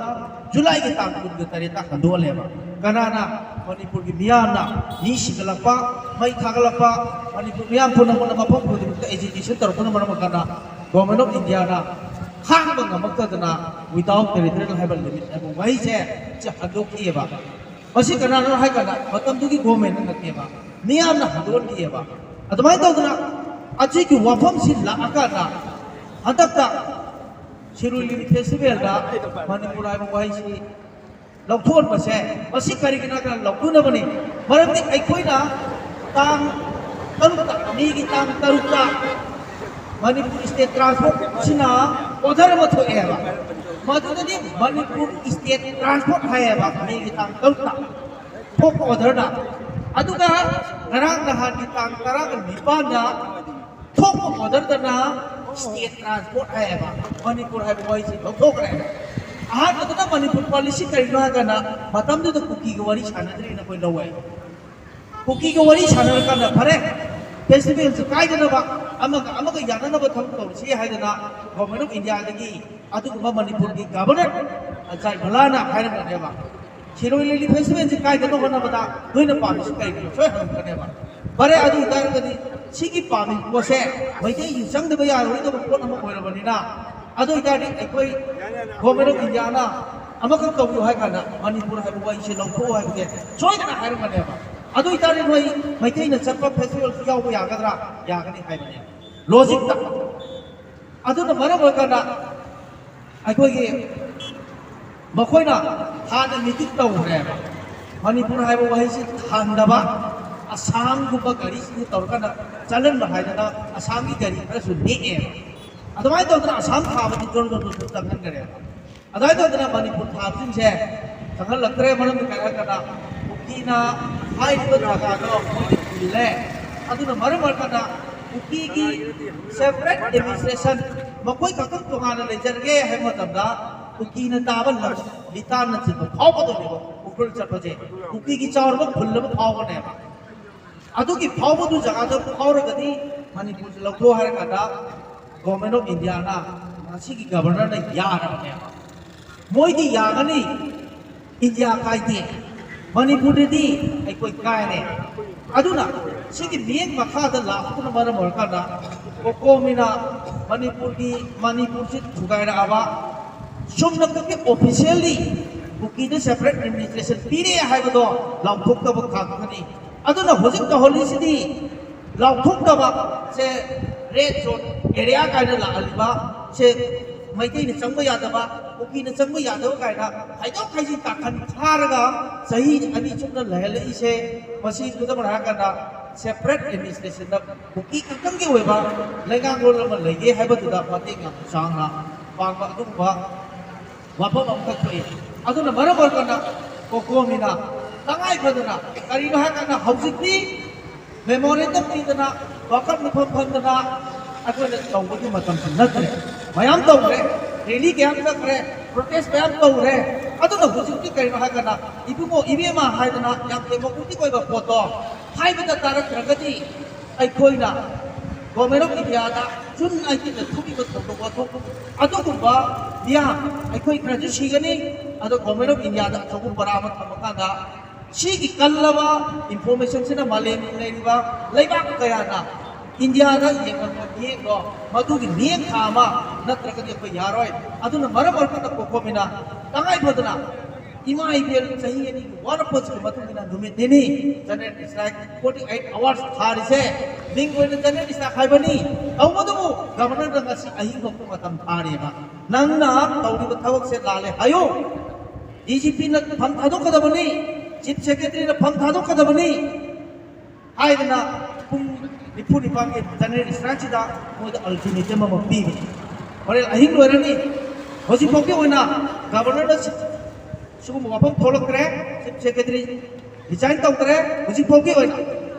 ꯖꯨꯂꯥꯏꯒꯤ ꯇꯥꯡ ꯀꯨꯟꯒ ꯇꯔꯦꯠꯇ ꯍꯟꯗꯣꯛꯍꯜꯂꯦꯕ꯫ ꯀꯅꯥꯅ? ꯃꯅꯤꯄꯨꯔꯒꯤ ꯃꯤꯌꯥꯝꯅ, ꯃꯤ ꯁꯤꯒꯠꯂꯛꯄ, ꯃꯩ ꯊꯥꯒꯠꯂꯛꯄ, ꯃꯅꯤꯄꯨꯔ ꯃꯤꯌꯥꯝ ꯄꯨꯝꯅꯃꯛꯅ ꯃꯐꯝ ꯈꯨꯗꯤꯡꯃꯛꯇ agitation ꯇꯧꯔꯛꯄꯅ ꯃꯔꯝ ꯑꯣꯏꯔꯀꯥꯟꯗ Government of Indiaꯅ ꯈꯥꯡꯕ ꯉꯝꯃꯛꯇꯗꯅ without territorial ꯍꯥꯏꯕ limit ꯍꯥꯏꯕ ꯋꯥꯍꯩꯁꯦ ꯁꯤ ꯍꯟꯗꯣꯛꯈꯤꯑꯕ꯫ ꯃꯁꯤ ꯀꯅꯥꯅꯣ ꯍꯥꯏ ꯀꯥꯟꯗ ꯃꯇꯝꯗꯨꯒꯤ government ꯅꯠꯇꯦꯕ, ꯃꯤꯌꯥꯝꯅ ꯍꯟꯗꯣꯛꯍꯟꯈꯤꯑꯕ꯫ ꯑꯗꯨꯃꯥꯏꯅ ꯇꯧꯗꯅ ꯑꯁꯤꯒꯤ ꯋꯥꯐꯝꯁꯤ ꯂꯥꯛꯑꯀꯥꯟꯗ ꯍꯟꯗꯛꯇ ꯁꯤꯔꯣꯏ ꯂꯤꯂꯤ festivalꯗ ꯃꯅꯤꯄꯨꯔ ꯍꯥꯏꯕ ꯋꯥꯍꯩꯁꯤ ꯂꯧꯊꯣꯛꯍꯟꯕꯁꯦ, ꯃꯁꯤ ꯀꯔꯤꯒꯤꯅꯣ ꯍꯥꯏꯅ ꯂꯧꯊꯣꯛꯅꯕꯅꯤ? ꯃꯔꯝꯗꯤ ꯑꯩꯈꯣꯏꯅ ꯇꯥꯡ ꯇꯔꯨꯛꯇ, ꯃꯦꯒꯤ ꯇꯥꯡ ꯇꯔꯨꯛꯇ ꯃꯅꯤꯄꯨꯔ state transportꯁꯤꯅ order ꯑꯃ ꯊꯣꯛꯑꯦꯕ꯫ ꯃꯗꯨꯗꯗꯤ ꯃꯅꯤꯄꯨꯔ state transport ꯍꯥꯏꯌꯦꯕ, ꯃꯦꯒꯤ ꯇꯥꯡ ꯇꯔꯨꯛꯇ ꯊꯣꯛꯄ orderꯗ꯫ ꯑꯗꯨꯒ ꯉꯔꯥꯡ ꯅꯍꯥꯟꯒꯤ ꯇꯥꯡ ꯇꯔꯥꯒ ꯅꯤꯄꯥꯟꯗ ꯊꯣꯛꯄ orderꯗꯅ state transport ꯍꯥꯏꯌꯦꯕ, ꯃꯅꯤꯄꯨꯔ ꯍꯥꯏꯕ ꯋꯥꯍꯩꯁꯤ ꯂꯧꯊꯣꯛꯈ꯭ꯔꯦ꯫ ꯑꯍꯥꯟꯕꯗꯅ ꯃꯅꯤꯄꯨꯔ policy ꯀꯔꯤꯅꯣ ꯍꯥꯏ ꯀꯥꯟꯗ, ꯃꯇꯝꯗꯨꯗ ꯀꯨꯀꯤꯒ ꯋꯥꯔꯤ ꯁꯥꯟꯅꯗ꯭ꯔꯤꯅ ꯑꯩꯈꯣꯏ ꯂꯧꯋꯦ꯫ ꯀꯨꯀꯤꯒ ꯋꯥꯔꯤ ꯁꯥꯟꯅꯔꯀꯥꯟꯗ, ꯐꯔꯦ, festivalꯁꯤ ꯀꯥꯏꯗꯅꯕ, ꯑꯃꯒ ꯑꯃꯒ ꯌꯥꯅꯅꯕ ꯊꯕꯛ ꯇꯧꯔꯁꯤ ꯍꯥꯏꯗꯅ Government of Indiaꯗꯒꯤ ꯑꯗꯨꯒꯨꯝꯕ ꯃꯅꯤꯄꯨꯔꯒꯤ governor ꯑꯖꯥꯏ ꯃꯂꯥꯅ ꯍꯥꯏꯔꯝꯕꯅꯦꯕ꯫ ꯁꯤꯔꯣꯏ ꯂꯤꯂꯤ festivalꯁꯤ ꯀꯥꯏꯗꯅꯕ ꯍꯣꯠꯅꯕꯗ ꯅꯣꯏꯅ ꯄꯥꯝꯃꯤꯁꯤ ꯀꯔꯤꯒꯤꯅꯣ ꯁꯣꯏ ꯍꯪꯉꯛꯀꯅꯦꯕ꯫ ꯐꯔꯦ, ꯑꯗꯨ ꯑꯣꯏꯇꯥꯔꯒꯗꯤ ꯁꯤꯒꯤ ꯄꯥꯝꯃꯤ ꯄꯣꯠꯁꯦ ꯃꯩꯇꯩꯒꯤ ꯆꯪꯗꯕ ꯌꯥꯔꯣꯏꯗꯕ ꯄꯣꯠ ꯑꯃ ꯑꯣꯏꯔꯕꯅꯤꯅ, ꯑꯗꯨ ꯑꯣꯏꯇꯥꯔꯗꯤ ꯑꯩꯈꯣꯏ Government of Indiaꯅ ꯑꯃꯈꯛ ꯇꯧꯕꯤꯌꯨ ꯍꯥꯏ ꯀꯥꯟꯗ ꯃꯅꯤꯄꯨꯔ ꯍꯥꯏꯕ ꯋꯥꯍꯩꯁꯦ ꯂꯧꯊꯣꯛꯑꯣ ꯍꯥꯏꯕꯁꯦ ꯁꯣꯏꯗꯅ ꯍꯥꯏꯔꯝꯒꯅꯦꯕ꯫ ꯑꯗꯨ ꯑꯣꯏꯇꯥꯔꯗꯤ ꯅꯣꯏ ꯃꯩꯇꯩꯅ ꯆꯠꯄ festivalꯁꯨ ꯌꯥꯎꯕ ꯌꯥꯒꯗ꯭ꯔꯥ? ꯌꯥꯒꯅꯤ ꯍꯥꯏꯕꯅꯦ, logicꯇ꯫ ꯑꯗꯨꯅ ꯃꯔꯝ ꯑꯣꯏꯔꯀꯥꯟꯗ ꯑꯩꯈꯣꯏꯒꯤ ꯃꯈꯣꯏꯅ ꯍꯥꯟꯅ meeting ꯇꯧꯈ꯭ꯔꯦꯕ꯫ ꯃꯅꯤꯄꯨꯔ ꯍꯥꯏꯕ ꯋꯥꯍꯩꯁꯤ ꯊꯥꯡꯗꯕ, ꯑꯁꯥꯝꯒꯨꯝꯕ ꯒꯥꯔꯤꯁꯤꯡꯁꯦ ꯇꯧꯔꯀꯥꯟꯗ ꯆꯠꯍꯟꯕ ꯍꯥꯏꯗꯅ ꯑꯁꯥꯝꯒꯤ ꯒꯥꯔꯤ ꯈꯔꯁꯨ ꯅꯦꯛꯑꯦꯕ꯫ ꯑꯗꯨꯃꯥꯏꯅ ꯇꯧꯗꯅ ꯑꯁꯥꯝ ꯊꯥꯕꯗꯤ ꯖꯣꯔ ꯖꯣꯔ ꯖꯣꯔ ꯖꯣꯔ ꯆꯪꯍꯟꯈ꯭ꯔꯦꯕ꯫ ꯑꯗꯨꯃꯥꯏꯅ ꯇꯧꯗꯅ ꯃꯅꯤꯄꯨꯔ ꯊꯥꯕꯁꯤꯡꯁꯦ ꯆꯪꯍꯜꯂꯛꯇ꯭ꯔꯦ꯫ ꯃꯔꯝꯗꯤ ꯀꯩ ꯍꯥꯏꯔꯀꯥꯟꯗ ꯀꯨꯀꯤꯅ ꯍꯥꯏꯔꯤꯕ ꯖꯒꯥꯗꯣ ꯃꯣꯏꯗ ꯄꯨꯜꯂꯦ꯫ ꯑꯗꯨꯅ ꯃꯔꯝ ꯑꯣꯏꯔꯀꯥꯟꯗ ꯀꯨꯀꯤꯒꯤ separate administration, ꯃꯈꯣꯏ ꯈꯛꯇꯪ ꯇꯣꯉꯥꯟꯅ ꯂꯩꯖꯔꯒꯦ ꯍꯥꯏꯕ ꯃꯇꯝꯗ ꯀꯨꯀꯤꯅ ꯇꯥꯕ ꯂꯝ ꯂꯤꯇꯥꯟꯅꯆꯤꯡꯕ ꯐꯥꯎꯒꯗꯣꯏꯅꯦꯕ꯫ ꯎꯈ꯭ꯔꯨꯜ ꯆꯠꯄꯁꯦ ꯀꯨꯀꯤꯒꯤ ꯆꯥꯎꯔꯕ ꯈꯨꯜ ꯑꯃ ꯐꯥꯎꯒꯅꯦꯕ꯫ ꯑꯗꯨꯒꯤ ꯐꯥꯎꯕꯗꯨ ꯖꯒꯥꯗ ꯐꯥꯎꯔꯒꯗꯤ ꯃꯅꯤꯄꯨꯔꯁꯦ ꯂꯧꯊꯣꯛ ꯍꯥꯏꯔꯀꯥꯟꯗ Government of Indiaꯅ, ꯃꯁꯤꯒꯤ governorꯅ ꯌꯥꯔꯕꯅꯦꯕ꯫ ꯃꯣꯏꯗꯤ ꯌꯥꯒꯅꯤ, ꯏꯟꯗꯤꯌꯥ ꯀꯥꯏꯗꯦ, ꯃꯅꯤꯄꯨꯔꯗꯗꯤ ꯑꯩꯈꯣꯏ ꯀꯥꯏꯔꯦ꯫ ꯑꯗꯨꯅ ꯁꯤꯒꯤ ꯃꯤꯠꯌꯦꯡ ꯃꯈꯥꯗ ꯂꯥꯛꯄꯗꯨꯅ ꯃꯔꯝ ꯑꯣꯏꯔꯀꯥꯟꯗ ꯀꯣꯀꯣꯃꯤꯅ ꯃꯅꯤꯄꯨꯔꯒꯤ, ꯃꯅꯤꯄꯨꯔꯁꯤ ꯊꯨꯒꯥꯏꯔꯛꯑꯕ, ꯁꯨꯞꯅꯇꯒꯤ ꯑꯣꯐꯤꯁꯤꯌꯦꯜꯂꯤ ꯀꯨꯀꯤꯗ ꯁꯦꯄꯔꯦꯠ ꯑꯦꯗꯃꯤꯅꯤꯁꯇ꯭ꯔꯦꯁꯟ ꯄꯤꯔꯦ ꯍꯥꯏꯕꯗꯣ ꯂꯥꯎꯊꯣꯛꯇꯕ ꯈꯛꯇꯅꯤ꯫ ꯑꯗꯨꯅ ꯍꯧꯖꯤꯛ ꯇꯧꯍꯜꯂꯤꯁꯤꯗꯤ ꯂꯥꯎꯊꯣꯛꯇꯕ, ꯁꯦ ꯔꯦꯗ ꯖꯣꯟ ꯑꯦꯔꯤꯌꯥ ꯀꯥꯏꯅ ꯂꯥꯛꯍꯜꯂꯤꯕ, ꯁꯦ ꯃꯩꯇꯩꯅ ꯆꯪꯕ ꯌꯥꯗꯕ, ꯀꯨꯀꯤꯅ ꯆꯪꯕ ꯌꯥꯗꯕ ꯀꯥꯏꯅ ꯈꯥꯏꯗꯣꯛ ꯈꯥꯏꯖꯤꯟ ꯀꯥꯈꯟ ꯊꯥꯔꯒ ꯆꯍꯤ ꯑꯅꯤ ꯆꯨꯞꯅ ꯂꯩꯍꯜꯂꯛꯏꯁꯦ꯫ ꯃꯁꯤ ꯈꯨꯗꯝ ꯑꯣꯏꯅ ꯍꯥꯏꯔꯀꯥꯟꯗ ꯁꯦꯄꯔꯦꯠ ꯑꯦꯗꯃꯤꯅꯤꯁꯇ꯭ꯔꯦꯁꯟꯗ ꯀꯨꯀꯤ ꯈꯛꯇꯪꯒꯤ ꯑꯣꯏꯕ ꯂꯩꯉꯥꯛꯂꯣꯟ ꯑꯃ ꯂꯩꯒꯦ ꯍꯥꯏꯕꯗꯨꯗ ꯃꯇꯦꯡ ꯌꯥꯝ ꯆꯥꯎꯅ ꯄꯥꯡꯕ ꯑꯗꯨꯒꯨꯝꯕ ꯋꯥꯐꯝ ꯑꯃꯈꯛ ꯊꯣꯛꯏ꯫ ꯑꯗꯨꯅ ꯃꯔꯝ ꯑꯣꯏꯔꯀꯥꯟꯗ ꯀꯣꯀꯣꯃꯤꯅ ꯇꯉꯥꯏ ꯐꯗꯅ, ꯀꯔꯤꯅꯣ ꯍꯥꯏꯔꯀꯥꯟꯗ ꯍꯧꯖꯤꯛꯇꯤ ꯃꯦꯃꯣꯔꯦꯟꯗꯝ ꯄꯤꯗꯅ, ꯋꯥꯀꯠ ꯃꯤꯐꯝ ꯐꯝꯗꯅ ꯑꯩꯈꯣꯏꯅ ꯇꯧꯕꯒꯤ ꯃꯇꯝꯁꯨ ꯅꯠꯇ꯭ꯔꯦ꯫ ꯃꯌꯥꯝ ꯇꯧꯈ꯭ꯔꯦ, ꯔꯦꯂꯤ ꯀꯌꯥꯝ ꯆꯠꯈ꯭ꯔꯦ, ꯄ꯭ꯔꯣꯇꯦꯁ ꯃꯌꯥꯝ ꯇꯧꯈ꯭ꯔꯦ꯫ ꯑꯗꯨꯅ ꯍꯧꯖꯤꯛꯇꯤ ꯀꯔꯤꯅꯣ ꯍꯥꯏꯔꯀꯥꯟꯗ ꯏꯕꯨꯡꯉꯣ ꯏꯕꯦꯝꯃ ꯍꯥꯏꯗꯅ ꯌꯥꯝ ꯗꯦꯃꯣꯀ꯭ꯔꯦꯇꯤꯛ ꯑꯣꯏꯕ ꯄꯣꯠꯇꯣ ꯍꯥꯏꯕꯗ ꯇꯥꯔꯛꯇ꯭ꯔꯒꯗꯤ ꯑꯩꯈꯣꯏꯅ ꯒꯣꯔꯃꯦꯟ ꯑꯣꯐ ꯏꯟꯗꯤꯌꯥꯗ ꯖꯨꯟ ꯑꯩꯠꯇꯤꯟꯗ ꯊꯣꯛꯏꯕ ꯊꯧꯗꯣꯛ ꯋꯥꯊꯣꯛ ꯑꯗꯨꯒꯨꯝꯕ ꯃꯤꯌꯥꯝ ꯑꯩꯈꯣꯏ ꯈꯔꯁꯨ ꯁꯤꯒꯅꯤ꯫ ꯑꯗꯣ ꯒꯣꯔꯃꯦꯟ ꯑꯣꯐ ꯏꯟꯗꯤꯌꯥꯗ ꯑꯆꯧꯕ ꯄꯔꯥ ꯑꯃ ꯊꯝꯃꯀꯥꯟꯗ ꯁꯤꯒꯤ ꯀꯜꯂꯕ ꯏꯟꯐꯣꯔꯃꯦꯁꯟꯁꯤꯅ ꯃꯥꯂꯦꯝꯒꯤ ꯂꯩꯔꯤꯕ ꯂꯩꯕꯥꯛ ꯀꯌꯥꯅ ꯏꯟꯗꯤꯌꯥꯗ ꯌꯦꯡꯉꯛꯄ ꯃꯤꯠꯌꯦꯡꯗꯣ ꯃꯗꯨꯒꯤ ꯃꯤꯠꯌꯦꯡ ꯊꯥ ꯑꯃ ꯅꯠꯇ꯭ꯔꯒꯗꯤ ꯑꯩꯈꯣꯏ ꯌꯥꯔꯣꯏ꯫ ꯑꯗꯨꯅ ꯃꯔꯝ ꯑꯣꯏꯔꯀꯥꯟꯗ ꯀꯣꯀꯣꯃꯤꯅ ꯇꯉꯥꯏ ꯐꯗꯅ ꯏꯃꯥ ꯏꯕꯦꯜ ꯆꯍꯤ ꯑꯅꯤꯒꯤ ꯋꯥꯔꯛꯄꯁꯤꯒꯤ ꯃꯇꯨꯡ ꯏꯟꯅ ꯅꯨꯃꯤꯠ ꯅꯤꯅꯤ general strike forty eight hours ꯊꯥꯔꯤꯁꯦ, ꯃꯤꯡ ꯑꯣꯏꯅ ꯖꯦꯅꯔꯦꯜ ꯏꯁꯇ꯭ꯔꯥꯏꯛ ꯍꯥꯏꯕꯅꯤ꯫ ꯇꯧꯕꯇꯕꯨ ꯒꯕꯔꯅꯔꯗ ꯉꯁꯤ ꯑꯍꯤꯡ ꯐꯥꯎꯕ ꯃꯇꯝ ꯊꯥꯔꯦꯕ꯫ ꯅꯪꯅ ꯇꯧꯔꯤꯕ ꯊꯕꯛꯁꯦ ꯂꯥꯜꯂꯦ ꯍꯥꯏꯌꯨ꯫ ꯗꯤ ꯖꯤ ꯄꯤꯅ ꯐꯝ ꯊꯥꯗꯣꯛꯀꯗꯕꯅꯤ, ꯆꯤꯐ ꯁꯦꯀ꯭ꯔꯦꯇꯔꯤꯅ ꯐꯝ ꯊꯥꯗꯣꯛꯀꯗꯕꯅꯤ ꯍꯥꯏꯗꯅ ꯄꯨꯡ ꯅꯤꯐꯨ ꯅꯤꯄꯥꯟꯒꯤ ꯖꯦꯅꯔꯦꯜ ꯏꯁꯇ꯭ꯔꯥꯏꯛꯁꯤꯗ ꯃꯣꯏꯗ ꯑꯜꯇꯤꯃꯦꯇꯝ ꯑꯃ ꯄꯤꯕꯅꯤ꯫ ꯍꯣꯔꯦꯟ ꯑꯍꯤꯡ ꯂꯣꯏꯔꯅꯤ꯫ ꯍꯧꯖꯤꯛꯐꯥꯎꯒꯤ ꯑꯣꯏꯅ ꯒꯕꯔꯅꯔꯅ ꯁꯤꯒꯨꯝꯕ ꯋꯥꯐꯝ ꯊꯣꯛꯂꯛꯇ꯭ꯔꯦ, ꯆꯤꯐ ꯁꯦꯀ꯭ꯔꯦꯇꯔꯤ ꯔꯤꯖꯥꯏꯟ ꯇꯧꯗ꯭ꯔꯦ꯫ ꯍꯧꯖꯤꯛꯐꯥꯎꯒꯤ ꯑꯣꯏꯅ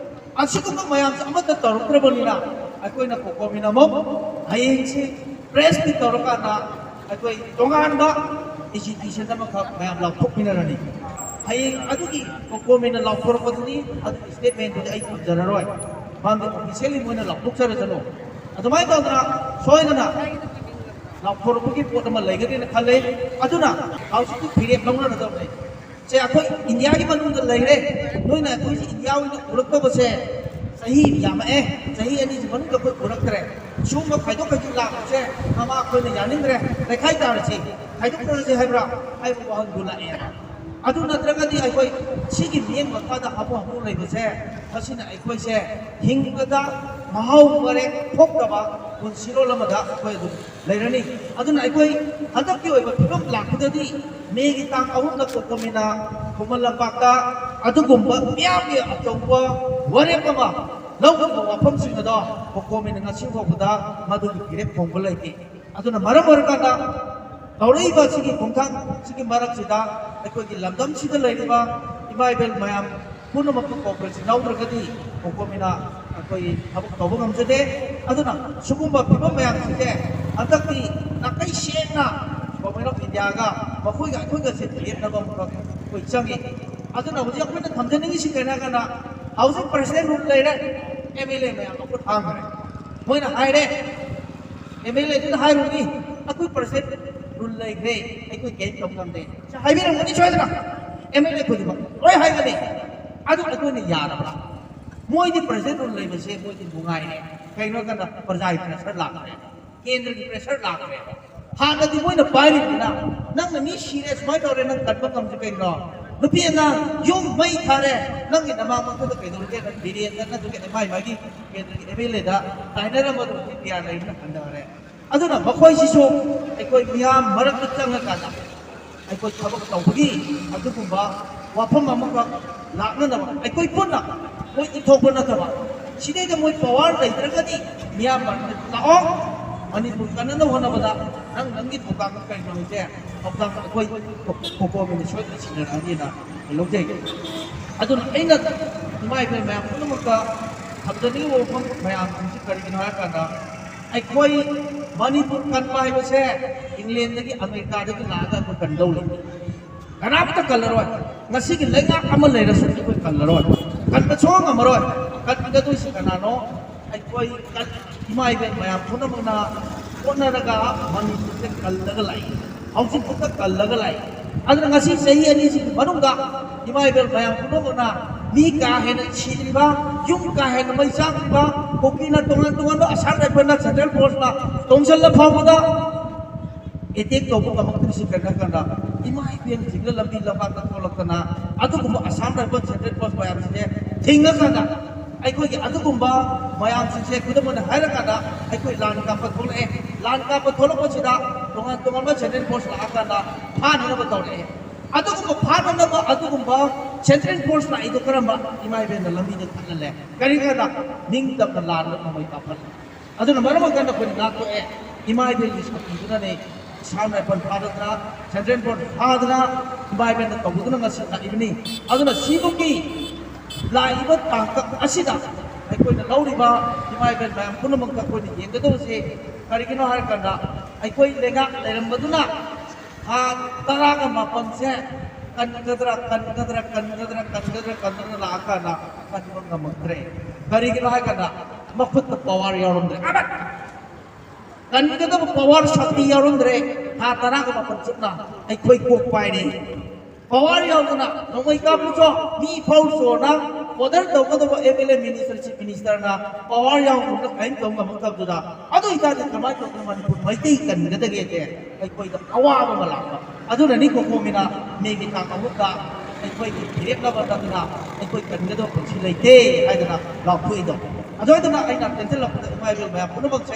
ꯑꯁꯤꯒꯨꯝꯕ ꯃꯌꯥꯝꯁꯦ ꯑꯃꯠꯇ ꯇꯧꯔꯛꯇ꯭ꯔꯕꯅꯤꯅ ꯑꯩꯈꯣꯏꯅ ꯀꯣꯀꯣꯃꯤꯅ ꯑꯃꯨꯛ ꯍꯌꯦꯡꯁꯤ ꯄ꯭ꯔꯦꯁ ꯃꯤꯠ ꯇꯧꯔꯀꯥꯟꯗ ꯑꯩꯈꯣꯏ ꯇꯣꯉꯥꯟꯕ ꯑꯦꯖꯤꯇꯦꯁꯟ ꯑꯃꯈꯛ ꯃꯌꯥꯝ ꯂꯥꯎꯊꯣꯛꯃꯤꯟꯅꯔꯅꯤ꯫ ꯍꯌꯦꯡ ꯑꯗꯨꯒꯤ ꯀꯣꯀꯣꯃꯤꯅ ꯂꯥꯎꯊꯣꯔꯛꯄꯗꯨꯗꯤ, ꯑꯗꯨꯒꯤ ꯁ꯭ꯇꯦꯠꯃꯦꯟꯗꯨꯗꯤ ꯑꯩ ꯊꯝꯖꯔꯔꯣꯏ, ꯃꯔꯝꯗꯤ ꯑꯣꯐꯤꯁꯤꯌꯦꯜꯂꯤ ꯃꯣꯏꯅ ꯂꯥꯎꯊꯣꯛꯆꯔꯁꯅꯨ꯫ ꯑꯗꯨꯃꯥꯏꯅ ꯇꯧꯗꯅ ꯁꯣꯏꯗꯅ ꯂꯥꯎꯊꯣꯔꯛꯄꯒꯤ ꯄꯣꯠ ꯑꯃ ꯂꯩꯒꯅꯤꯅ ꯈꯜꯂꯦ꯫ ꯑꯗꯨꯅ ꯍꯧꯖꯤꯛꯇꯤ ꯐꯤꯔꯦꯞ ꯂꯧꯅꯔꯗꯕꯅꯦ꯫ ꯁꯦ ꯑꯩꯈꯣꯏ ꯏꯟꯗꯤꯌꯥꯒꯤ ꯃꯅꯨꯡꯗ ꯂꯩꯔꯦ, ꯅꯣꯏꯅ ꯑꯩꯈꯣꯏꯁꯤ ꯏꯟꯗꯤꯌꯥ ꯑꯣꯏꯅ ꯎꯔꯛꯇꯕꯁꯦ ꯆꯍꯤ ꯌꯥꯝꯃꯛꯑꯦ, ꯆꯍꯤ ꯑꯅꯤꯁꯤ ꯃꯅꯨꯡꯗ ꯑꯩꯈꯣꯏ ꯎꯔꯛꯇ꯭ꯔꯦ꯫ ꯁꯤꯒꯨꯝꯕ ꯈꯥꯏꯗꯣꯛ ꯈꯥꯏꯖꯤꯟ ꯂꯥꯛꯄꯁꯦ ꯃꯃꯥ ꯑꯩꯈꯣꯏꯅ ꯌꯥꯅꯤꯡꯗ꯭ꯔꯦ, ꯂꯩꯈꯥꯏ ꯇꯥꯔꯁꯤ, ꯈꯥꯏꯗꯣꯛꯅꯔꯁꯤ ꯍꯥꯏꯕ꯭ꯔꯥ ꯍꯥꯏꯕ ꯋꯥꯍꯪꯗꯨ ꯂꯥꯛꯑꯦ꯫ ꯑꯗꯨ ꯅꯠꯇ꯭ꯔꯒꯗꯤ ꯑꯩꯈꯣꯏ ꯁꯤꯒꯤ ꯃꯤꯠꯌꯦꯡ ꯃꯈꯥꯗ ꯍꯥꯃꯨ ꯍꯥꯃꯨ ꯂꯩꯕꯁꯦ, ꯃꯁꯤꯅ ꯑꯩꯈꯣꯏꯁꯦ ꯍꯤꯡꯕꯗ ꯃꯍꯥꯎ ꯃꯔꯦꯛ ꯊꯣꯛꯇꯕ ꯄꯨꯟꯁꯤꯔꯣꯜ ꯑꯃꯗ ꯑꯩꯈꯣꯏ ꯑꯗꯨꯝ ꯂꯩꯔꯅꯤ꯫ ꯑꯗꯨꯅ ꯑꯩꯈꯣꯏ ꯍꯟꯗꯛꯀꯤ ꯑꯣꯏꯕ ꯐꯤꯕꯝ ꯂꯥꯛꯄꯗꯗꯤ ꯃꯦꯒꯤ ꯇꯥꯡ ꯑꯍꯨꯝꯗ ꯀꯣꯀꯣꯃꯤꯅ ꯈꯨꯃꯟ ꯂꯝꯄꯥꯛꯇ ꯑꯗꯨꯒꯨꯝꯕ ꯃꯤꯌꯥꯝꯒꯤ ꯑꯆꯧꯕ ꯋꯥꯔꯦꯞ ꯑꯃ ꯂꯧꯈꯤꯕ ꯋꯥꯐꯝꯁꯤꯡ ꯑꯗꯣ ꯀꯣꯀꯣꯃꯤꯅ ꯉꯁꯤ ꯐꯥꯎꯕꯗ ꯃꯗꯨꯒꯤ ꯐꯤꯔꯦꯞ ꯐꯣꯡꯕ ꯂꯩꯇꯦ꯫ ꯑꯗꯨꯅ ꯃꯔꯝ ꯑꯣꯏꯔꯀꯥꯟꯗ ꯇꯧꯔꯛꯏꯕ ꯁꯤꯒꯤ ꯈꯣꯡꯊꯥꯡ ꯁꯤꯒꯤ ꯃꯔꯛꯁꯤꯗ ꯑꯩꯈꯣꯏꯒꯤ ꯂꯝꯗꯝꯁꯤꯗ ꯂꯩꯔꯤꯕ ꯏꯃꯥ ꯏꯕꯦꯜ ꯃꯌꯥꯝ ꯄꯨꯝꯅꯃꯛꯀꯤ cooperation ꯌꯥꯎꯗ꯭ꯔꯒꯗꯤ ꯀꯣꯀꯣꯃꯤꯅ ꯑꯩꯈꯣꯏ ꯊꯕꯛ ꯇꯧꯕ ꯉꯝꯖꯗꯦ꯫ ꯑꯗꯨꯅ ꯁꯤꯒꯨꯝꯕ ꯐꯤꯕꯝ ꯃꯌꯥꯝꯁꯤꯡꯁꯦ ꯍꯟꯗꯛꯇꯤ ꯅꯥꯀꯩ ꯁꯦꯡꯅ Government of India ꯒ ꯃꯈꯣꯏꯒ ꯑꯩꯈꯣꯏꯒꯁꯦ ꯂꯦꯞꯅꯕ ꯑꯃꯈꯛ ꯑꯩꯈꯣꯏ ꯆꯪꯉꯤ꯫ ꯑꯗꯨꯅ ꯍꯧꯖꯤꯛ ꯑꯩꯈꯣꯏꯅ ꯊꯝꯖꯅꯤꯡꯉꯤꯁꯤ ꯀꯩꯅꯣ ꯍꯥꯏꯔꯀꯥꯟꯗ ꯍꯧꯖꯤꯛ President Rule ꯂꯩꯔꯦ, M L A ꯃꯌꯥꯝ ꯑꯃ ꯊꯥꯡꯈ꯭ꯔꯦ꯫ ꯃꯣꯏꯅ ꯍꯥꯏꯔꯦ, M L A ꯗꯨꯅ ꯍꯥꯏꯔꯨꯅꯤ, "ꯑꯩꯈꯣꯏ President Rule ꯂꯩꯈ꯭ꯔꯦ, ꯑꯩꯈꯣꯏ ꯀꯔꯤꯝ ꯇꯧ ꯉꯝꯗꯦ" ꯁꯤ ꯍꯥꯏꯕꯤꯔꯝꯒꯅꯤ ꯁꯣꯏꯗꯅ꯫ M L A ꯈꯨꯗꯤꯡꯃꯛ ꯂꯣꯏ ꯍꯥꯏꯒꯅꯤ꯫ ꯑꯗꯨ ꯑꯩꯈꯣꯏꯅ ꯌꯥꯔꯕ꯭ꯔꯥ? ꯃꯣꯏꯗꯤ President Rule ꯂꯩꯕꯁꯦ ꯃꯣꯏꯗꯤ ꯅꯨꯡꯉꯥꯏꯔꯦ꯫ ꯀꯩꯅꯣ ꯍꯥꯏꯔꯀꯥꯟꯗ ꯄ꯭ꯔꯖꯥꯒꯤ pressure ꯂꯥꯛꯇ꯭ꯔꯦ, ꯀꯦꯟꯗ꯭ꯔꯒꯤ pressure ꯂꯥꯛꯇ꯭ꯔꯦ꯫ ꯍꯥꯟꯅꯗꯤ ꯃꯣꯏꯅ ꯄꯥꯏꯔꯤꯕꯅꯤꯅ, "ꯅꯪꯅ ꯃꯤ ꯁꯤꯔꯦ, ꯁꯨꯃꯥꯏꯅ ꯇꯧꯔꯦ, ꯅꯪ ꯀꯟꯕ ꯉꯝꯗ꯭ꯔꯤ ꯀꯩꯅꯣ? ꯅꯨꯄꯤ ꯑꯉꯥꯡ ꯌꯨꯝ ꯃꯩ ꯊꯥꯔꯦ, ꯅꯪꯒꯤ ꯅꯃꯥꯡ ꯃꯛꯇꯗ ꯀꯩꯗꯧꯔꯒꯦ?" ꯅꯪ ꯕꯤꯔꯦꯟꯗ ꯅꯠꯇ꯭ꯔꯒ ꯃꯥꯏ ꯃꯥꯒꯤ ꯀꯦꯟꯗ꯭ꯔꯒꯤ M L A ꯗ ꯇꯥꯏꯅꯔꯝꯕꯗꯣ ꯍꯧꯖꯤꯛ ꯄꯤꯌꯥ ꯂꯩꯕꯅ ꯍꯟꯊꯔꯦ꯫ ꯑꯗꯨꯅ ꯃꯈꯣꯏꯁꯤꯁꯨ ꯑꯩꯈꯣꯏ ꯃꯤꯌꯥꯝ ꯃꯔꯛꯇ ꯆꯪꯉꯀꯥꯟꯗ ꯑꯩꯈꯣꯏ ꯊꯕꯛ ꯇꯧꯕꯒꯤ ꯑꯗꯨꯒꯨꯝꯕ ꯋꯥꯐꯝ ꯑꯃꯈꯛ ꯂꯥꯛꯅꯅꯕ ꯑꯩꯈꯣꯏ ꯄꯨꯟꯅ ꯃꯣꯏ ꯏꯟꯊꯣꯛꯄ ꯅꯠꯇꯕ, ꯁꯤꯗꯩꯗ ꯃꯣꯏ power ꯂꯩꯇ꯭ꯔꯒꯗꯤ ꯃꯤꯌꯥꯝ ꯃꯔꯛꯇ ꯂꯥꯛꯑꯣ, ꯃꯅꯤꯄꯨꯔ ꯀꯟꯅꯅꯕ ꯍꯣꯠꯅꯕꯗ ꯅꯪ ꯅꯪꯒꯤ ꯊꯧꯗꯥꯡ ꯀꯩꯅꯣꯁꯦ, ꯊꯧꯗꯥꯡ ꯑꯩꯈꯣꯏ ꯀꯣꯀꯣꯃꯤꯅ ꯁꯣꯏꯗꯅ ꯁꯤꯟꯅꯔꯛꯑꯅꯤꯅ ꯂꯧꯖꯩ꯫ ꯑꯗꯨꯅ ꯑꯩꯅ ꯏꯃꯥ ꯏꯕꯦꯜ ꯃꯌꯥꯝ ꯄꯨꯝꯅꯃꯛꯇ ꯊꯝꯖꯅꯤꯡꯉꯤꯕ ꯋꯥꯐꯝ ꯃꯌꯥꯝꯁꯤꯡꯁꯤ ꯀꯔꯤꯒꯤꯅꯣ ꯍꯥꯏꯔꯀꯥꯟꯗ, ꯑꯩꯈꯣꯏ ꯃꯅꯤꯄꯨꯔ ꯀꯟꯕ ꯍꯥꯏꯕꯁꯦ ꯏꯪꯂꯦꯟꯗꯒꯤ ꯑꯃꯦꯔꯤꯀꯥꯗꯒꯤ ꯂꯥꯛꯑꯒ ꯑꯩꯈꯣꯏ ꯀꯟꯗꯧ ꯂꯩꯇꯦ꯫ ꯀꯅꯥꯝꯇ ꯀꯜꯂꯔꯣꯏ꯫ ꯉꯁꯤꯒꯤ ꯂꯩꯉꯥꯛ ꯑꯃ ꯂꯩꯔꯁꯨ ꯑꯩꯈꯣꯏ ꯀꯜꯂꯔꯣꯏ, ꯀꯟꯕ ꯁꯨꯡꯉꯝ ꯉꯝꯃꯔꯣꯏ꯫ ꯀꯟꯒꯗꯣꯏꯁꯤ ꯀꯅꯥꯅꯣ? ꯑꯩꯈꯣꯏ ꯀꯟ-, ꯏꯃꯥ ꯏꯕꯦꯜ ꯃꯌꯥꯝ ꯄꯨꯝꯅꯃꯛꯅ ꯍꯣꯠꯅꯔꯒ ꯃꯅꯤꯄꯨꯔꯁꯦ ꯀꯜꯂꯒ ꯂꯥꯛꯏ, ꯍꯧꯖꯤꯛ ꯐꯥꯎꯗ ꯀꯜꯂꯒ ꯂꯥꯛꯏ꯫ ꯑꯗꯨꯅ ꯉꯁꯤ ꯆꯍꯤ ꯑꯅꯤꯁꯤꯒꯤ ꯃꯅꯨꯡꯗ ꯏꯃꯥ ꯏꯕꯦꯜ ꯃꯌꯥꯝ ꯄꯨꯝꯅꯃꯛꯅ ꯃꯤ ꯀꯥ ꯍꯦꯟꯅ ꯁꯤꯗ꯭ꯔꯤꯕ, ꯌꯨꯝ ꯀꯥ ꯍꯦꯟꯅ ꯃꯩ ꯆꯥꯛꯈꯤꯕ, ꯀꯨꯀꯤꯅ ꯇꯣꯉꯥꯟ ꯇꯣꯉꯥꯟꯕ ꯑꯁꯥꯝ ꯔꯥꯏꯐꯜꯅ ꯁꯦꯟꯇ꯭ꯔꯦꯜ ꯐꯣꯔꯁꯅ ꯇꯣꯡꯁꯤꯜꯂ ꯐꯥꯎꯕꯗ ꯑꯦꯇꯦꯛ ꯇꯧꯕ ꯉꯝꯃꯛꯇ꯭ꯔꯤꯁꯤ ꯀꯔꯤꯅꯣ ꯀꯥꯟꯗ ꯏꯃꯥ ꯏꯕꯦꯜꯁꯤꯡꯅ ꯂꯝꯕꯤ ꯂꯝꯄꯥꯛꯇ ꯊꯣꯛꯂꯛꯇꯅ ꯑꯗꯨꯒꯨꯝꯕ ꯑꯁꯥꯝ ꯔꯥꯏꯐꯜ ꯁꯦꯟꯇ꯭ꯔꯦꯜ ꯐꯣꯔꯁ ꯃꯌꯥꯝꯁꯤꯡꯁꯦ ꯊꯤꯡꯉꯀꯥꯟꯗ ꯑꯩꯈꯣꯏꯒꯤ ꯑꯗꯨꯒꯨꯝꯕ ꯃꯌꯥꯝꯁꯤꯡꯁꯦ ꯈꯨꯗꯝ ꯑꯣꯏꯅ ꯍꯥꯏꯔꯀꯥꯟꯗ ꯑꯩꯈꯣꯏ ꯂꯥꯟ ꯀꯥꯞꯄ ꯊꯣꯛꯂꯛꯑꯦ꯫ ꯂꯥꯟ ꯀꯥꯞꯄ ꯊꯣꯛꯂꯛꯄꯁꯤꯗ ꯇꯣꯉꯥꯟ ꯇꯣꯉꯥꯟꯕ ꯁꯦꯟꯇ꯭ꯔꯦꯜ ꯐꯣꯔꯁ ꯂꯥꯛꯑꯀꯥꯟꯗ ꯐꯥꯅꯅꯕ ꯇꯧꯔꯛꯑꯦ꯫ ꯑꯗꯨꯒꯨꯝꯕ ꯐꯥꯅꯅꯕ ꯑꯗꯨꯒꯨꯝꯕ ꯁꯦꯟꯇ꯭ꯔꯦꯜ ꯐꯣꯔꯁ ꯂꯥꯛꯏꯗꯣ ꯀꯔꯝꯕ ꯏꯃꯥ ꯏꯕꯦꯜꯅ ꯂꯝꯕꯤꯗ ꯊꯠꯍꯜꯂꯦ? ꯀꯔꯤꯒꯤꯅꯣꯗ ꯅꯤꯡꯇꯝꯅ ꯂꯥꯟꯗ ꯅꯣꯡꯃꯩ ꯀꯥꯞꯍꯜꯂꯦ꯫ ꯑꯗꯨꯅ ꯃꯔꯝ ꯑꯣꯏꯔꯀꯥꯟꯗ ꯑꯩꯈꯣꯏꯅ ꯉꯥꯛꯊꯣꯛꯑꯦ꯫ ꯏꯃꯥ ꯏꯕꯦꯜꯒꯤ ꯁꯛꯇꯤꯗꯨꯅꯅꯦ ꯑꯁꯥꯝ ꯔꯥꯏꯐꯜ ꯐꯥꯗꯅ, ꯁꯦꯟꯇ꯭ꯔꯦꯜ ꯐꯣꯔꯁ ꯐꯥꯗꯅ, ꯏꯃꯥ ꯏꯕꯦꯜꯅ ꯇꯧꯕꯗꯨꯅ ꯉꯁꯤ ꯂꯥꯛꯏꯕꯅꯤ꯫ ꯑꯗꯨꯅ ꯁꯤꯒꯨꯝꯒꯤ ꯂꯥꯛꯏꯕ ꯇꯥꯡꯀꯛ ꯑꯁꯤꯗ ꯑꯩꯈꯣꯏꯅ ꯂꯧꯔꯤꯕ ꯏꯃꯥ ꯏꯕꯦꯜ ꯃꯌꯥꯝ ꯄꯨꯝꯅꯃꯛꯇ ꯑꯩꯈꯣꯏꯅ ꯌꯦꯡꯒꯗꯕꯁꯦ ꯀꯔꯤꯒꯤꯅꯣ ꯍꯥꯏꯔꯀꯥꯟꯗ ꯑꯩꯈꯣꯏ ꯂꯩꯉꯥꯛ ꯂꯩꯔꯝꯕꯗꯨꯅ ꯊꯥ ꯇꯔꯥꯒ ꯃꯥꯄꯟꯁꯦ ꯀꯟꯒꯗ꯭ꯔꯥ, ꯀꯟꯒꯗ꯭ꯔꯥ, ꯀꯟꯒꯗ꯭ꯔꯥ, ꯀꯟꯒꯗ꯭ꯔꯥ, ꯀꯟꯒꯗ꯭ꯔꯥ ꯂꯥꯛꯑꯀꯥꯟꯗ ꯀꯟꯕ ꯉꯝꯃꯛꯇ꯭ꯔꯦ꯫ ꯀꯔꯤꯒꯤꯅꯣ ꯍꯥꯏꯀꯥꯟꯗ ꯃꯈꯨꯠꯇ ꯄꯋꯥꯔ ꯌꯥꯎꯔꯝꯗ꯭ꯔꯦ꯫ ꯑꯃꯠꯇ ꯀꯟꯒꯗꯕ ꯄꯋꯥꯔ ꯁꯛꯇꯤ ꯌꯥꯎꯔꯝꯗ꯭ꯔꯦ꯫ ꯊꯥ ꯇꯔꯥꯒ ꯃꯥꯄꯟ ꯆꯨꯞꯅ ꯑꯩꯈꯣꯏ ꯀꯣꯛ ꯄꯥꯏꯔꯦ꯫ ꯄꯋꯥꯔ ꯌꯥꯎꯗꯅ ꯅꯣꯡꯃꯩ ꯀꯥꯞꯄꯨ ꯆꯣ, ꯃꯤ ꯐꯧ ꯆꯣꯅ ꯑꯣꯔꯗꯔ ꯇꯧꯒꯗꯕ M L A, minister, chief ꯃꯤꯅꯤꯁꯇꯔꯅ ꯄꯋꯥꯔ ꯌꯥꯎꯗꯅ ꯀꯔꯤꯝ ꯇꯧ ꯉꯝꯃꯛꯇꯕꯗꯨꯗ, ꯑꯗꯨ ꯑꯣꯏꯇꯥꯔꯗꯤ ꯀꯃꯥꯏꯅ ꯇꯧꯗꯅ ꯃꯅꯤꯄꯨꯔ ꯃꯩꯇꯩ ꯀꯟꯒꯗꯒꯦꯁꯦ ꯑꯩꯈꯣꯏꯗ ꯑꯋꯥꯕ ꯑꯃ ꯂꯥꯛꯄ꯫ ꯑꯗꯨꯅꯅꯤ ꯀꯣꯀꯣꯃꯤꯅ ꯃꯦꯒꯤ ꯇꯥꯡ ꯑꯍꯨꯝꯗ ꯑꯩꯈꯣꯏꯒꯤ ꯐꯤꯔꯦꯞꯅꯕ ꯅꯠꯇꯅ ꯑꯩꯈꯣꯏ ꯀꯟꯒꯗꯕ ꯄꯨꯟꯁꯤ ꯂꯩꯇꯦ ꯍꯥꯏꯗꯅ ꯂꯥꯎꯊꯣꯛꯏꯗꯣ꯫ ꯑꯗꯨ ꯑꯣꯏꯗꯅ ꯑꯩꯅ ꯇꯦꯟꯁꯤꯜꯂꯛꯄꯗ ꯏꯃꯥ ꯏꯕꯦꯜ ꯃꯌꯥꯝ ꯄꯨꯝꯅꯃꯛꯁꯦ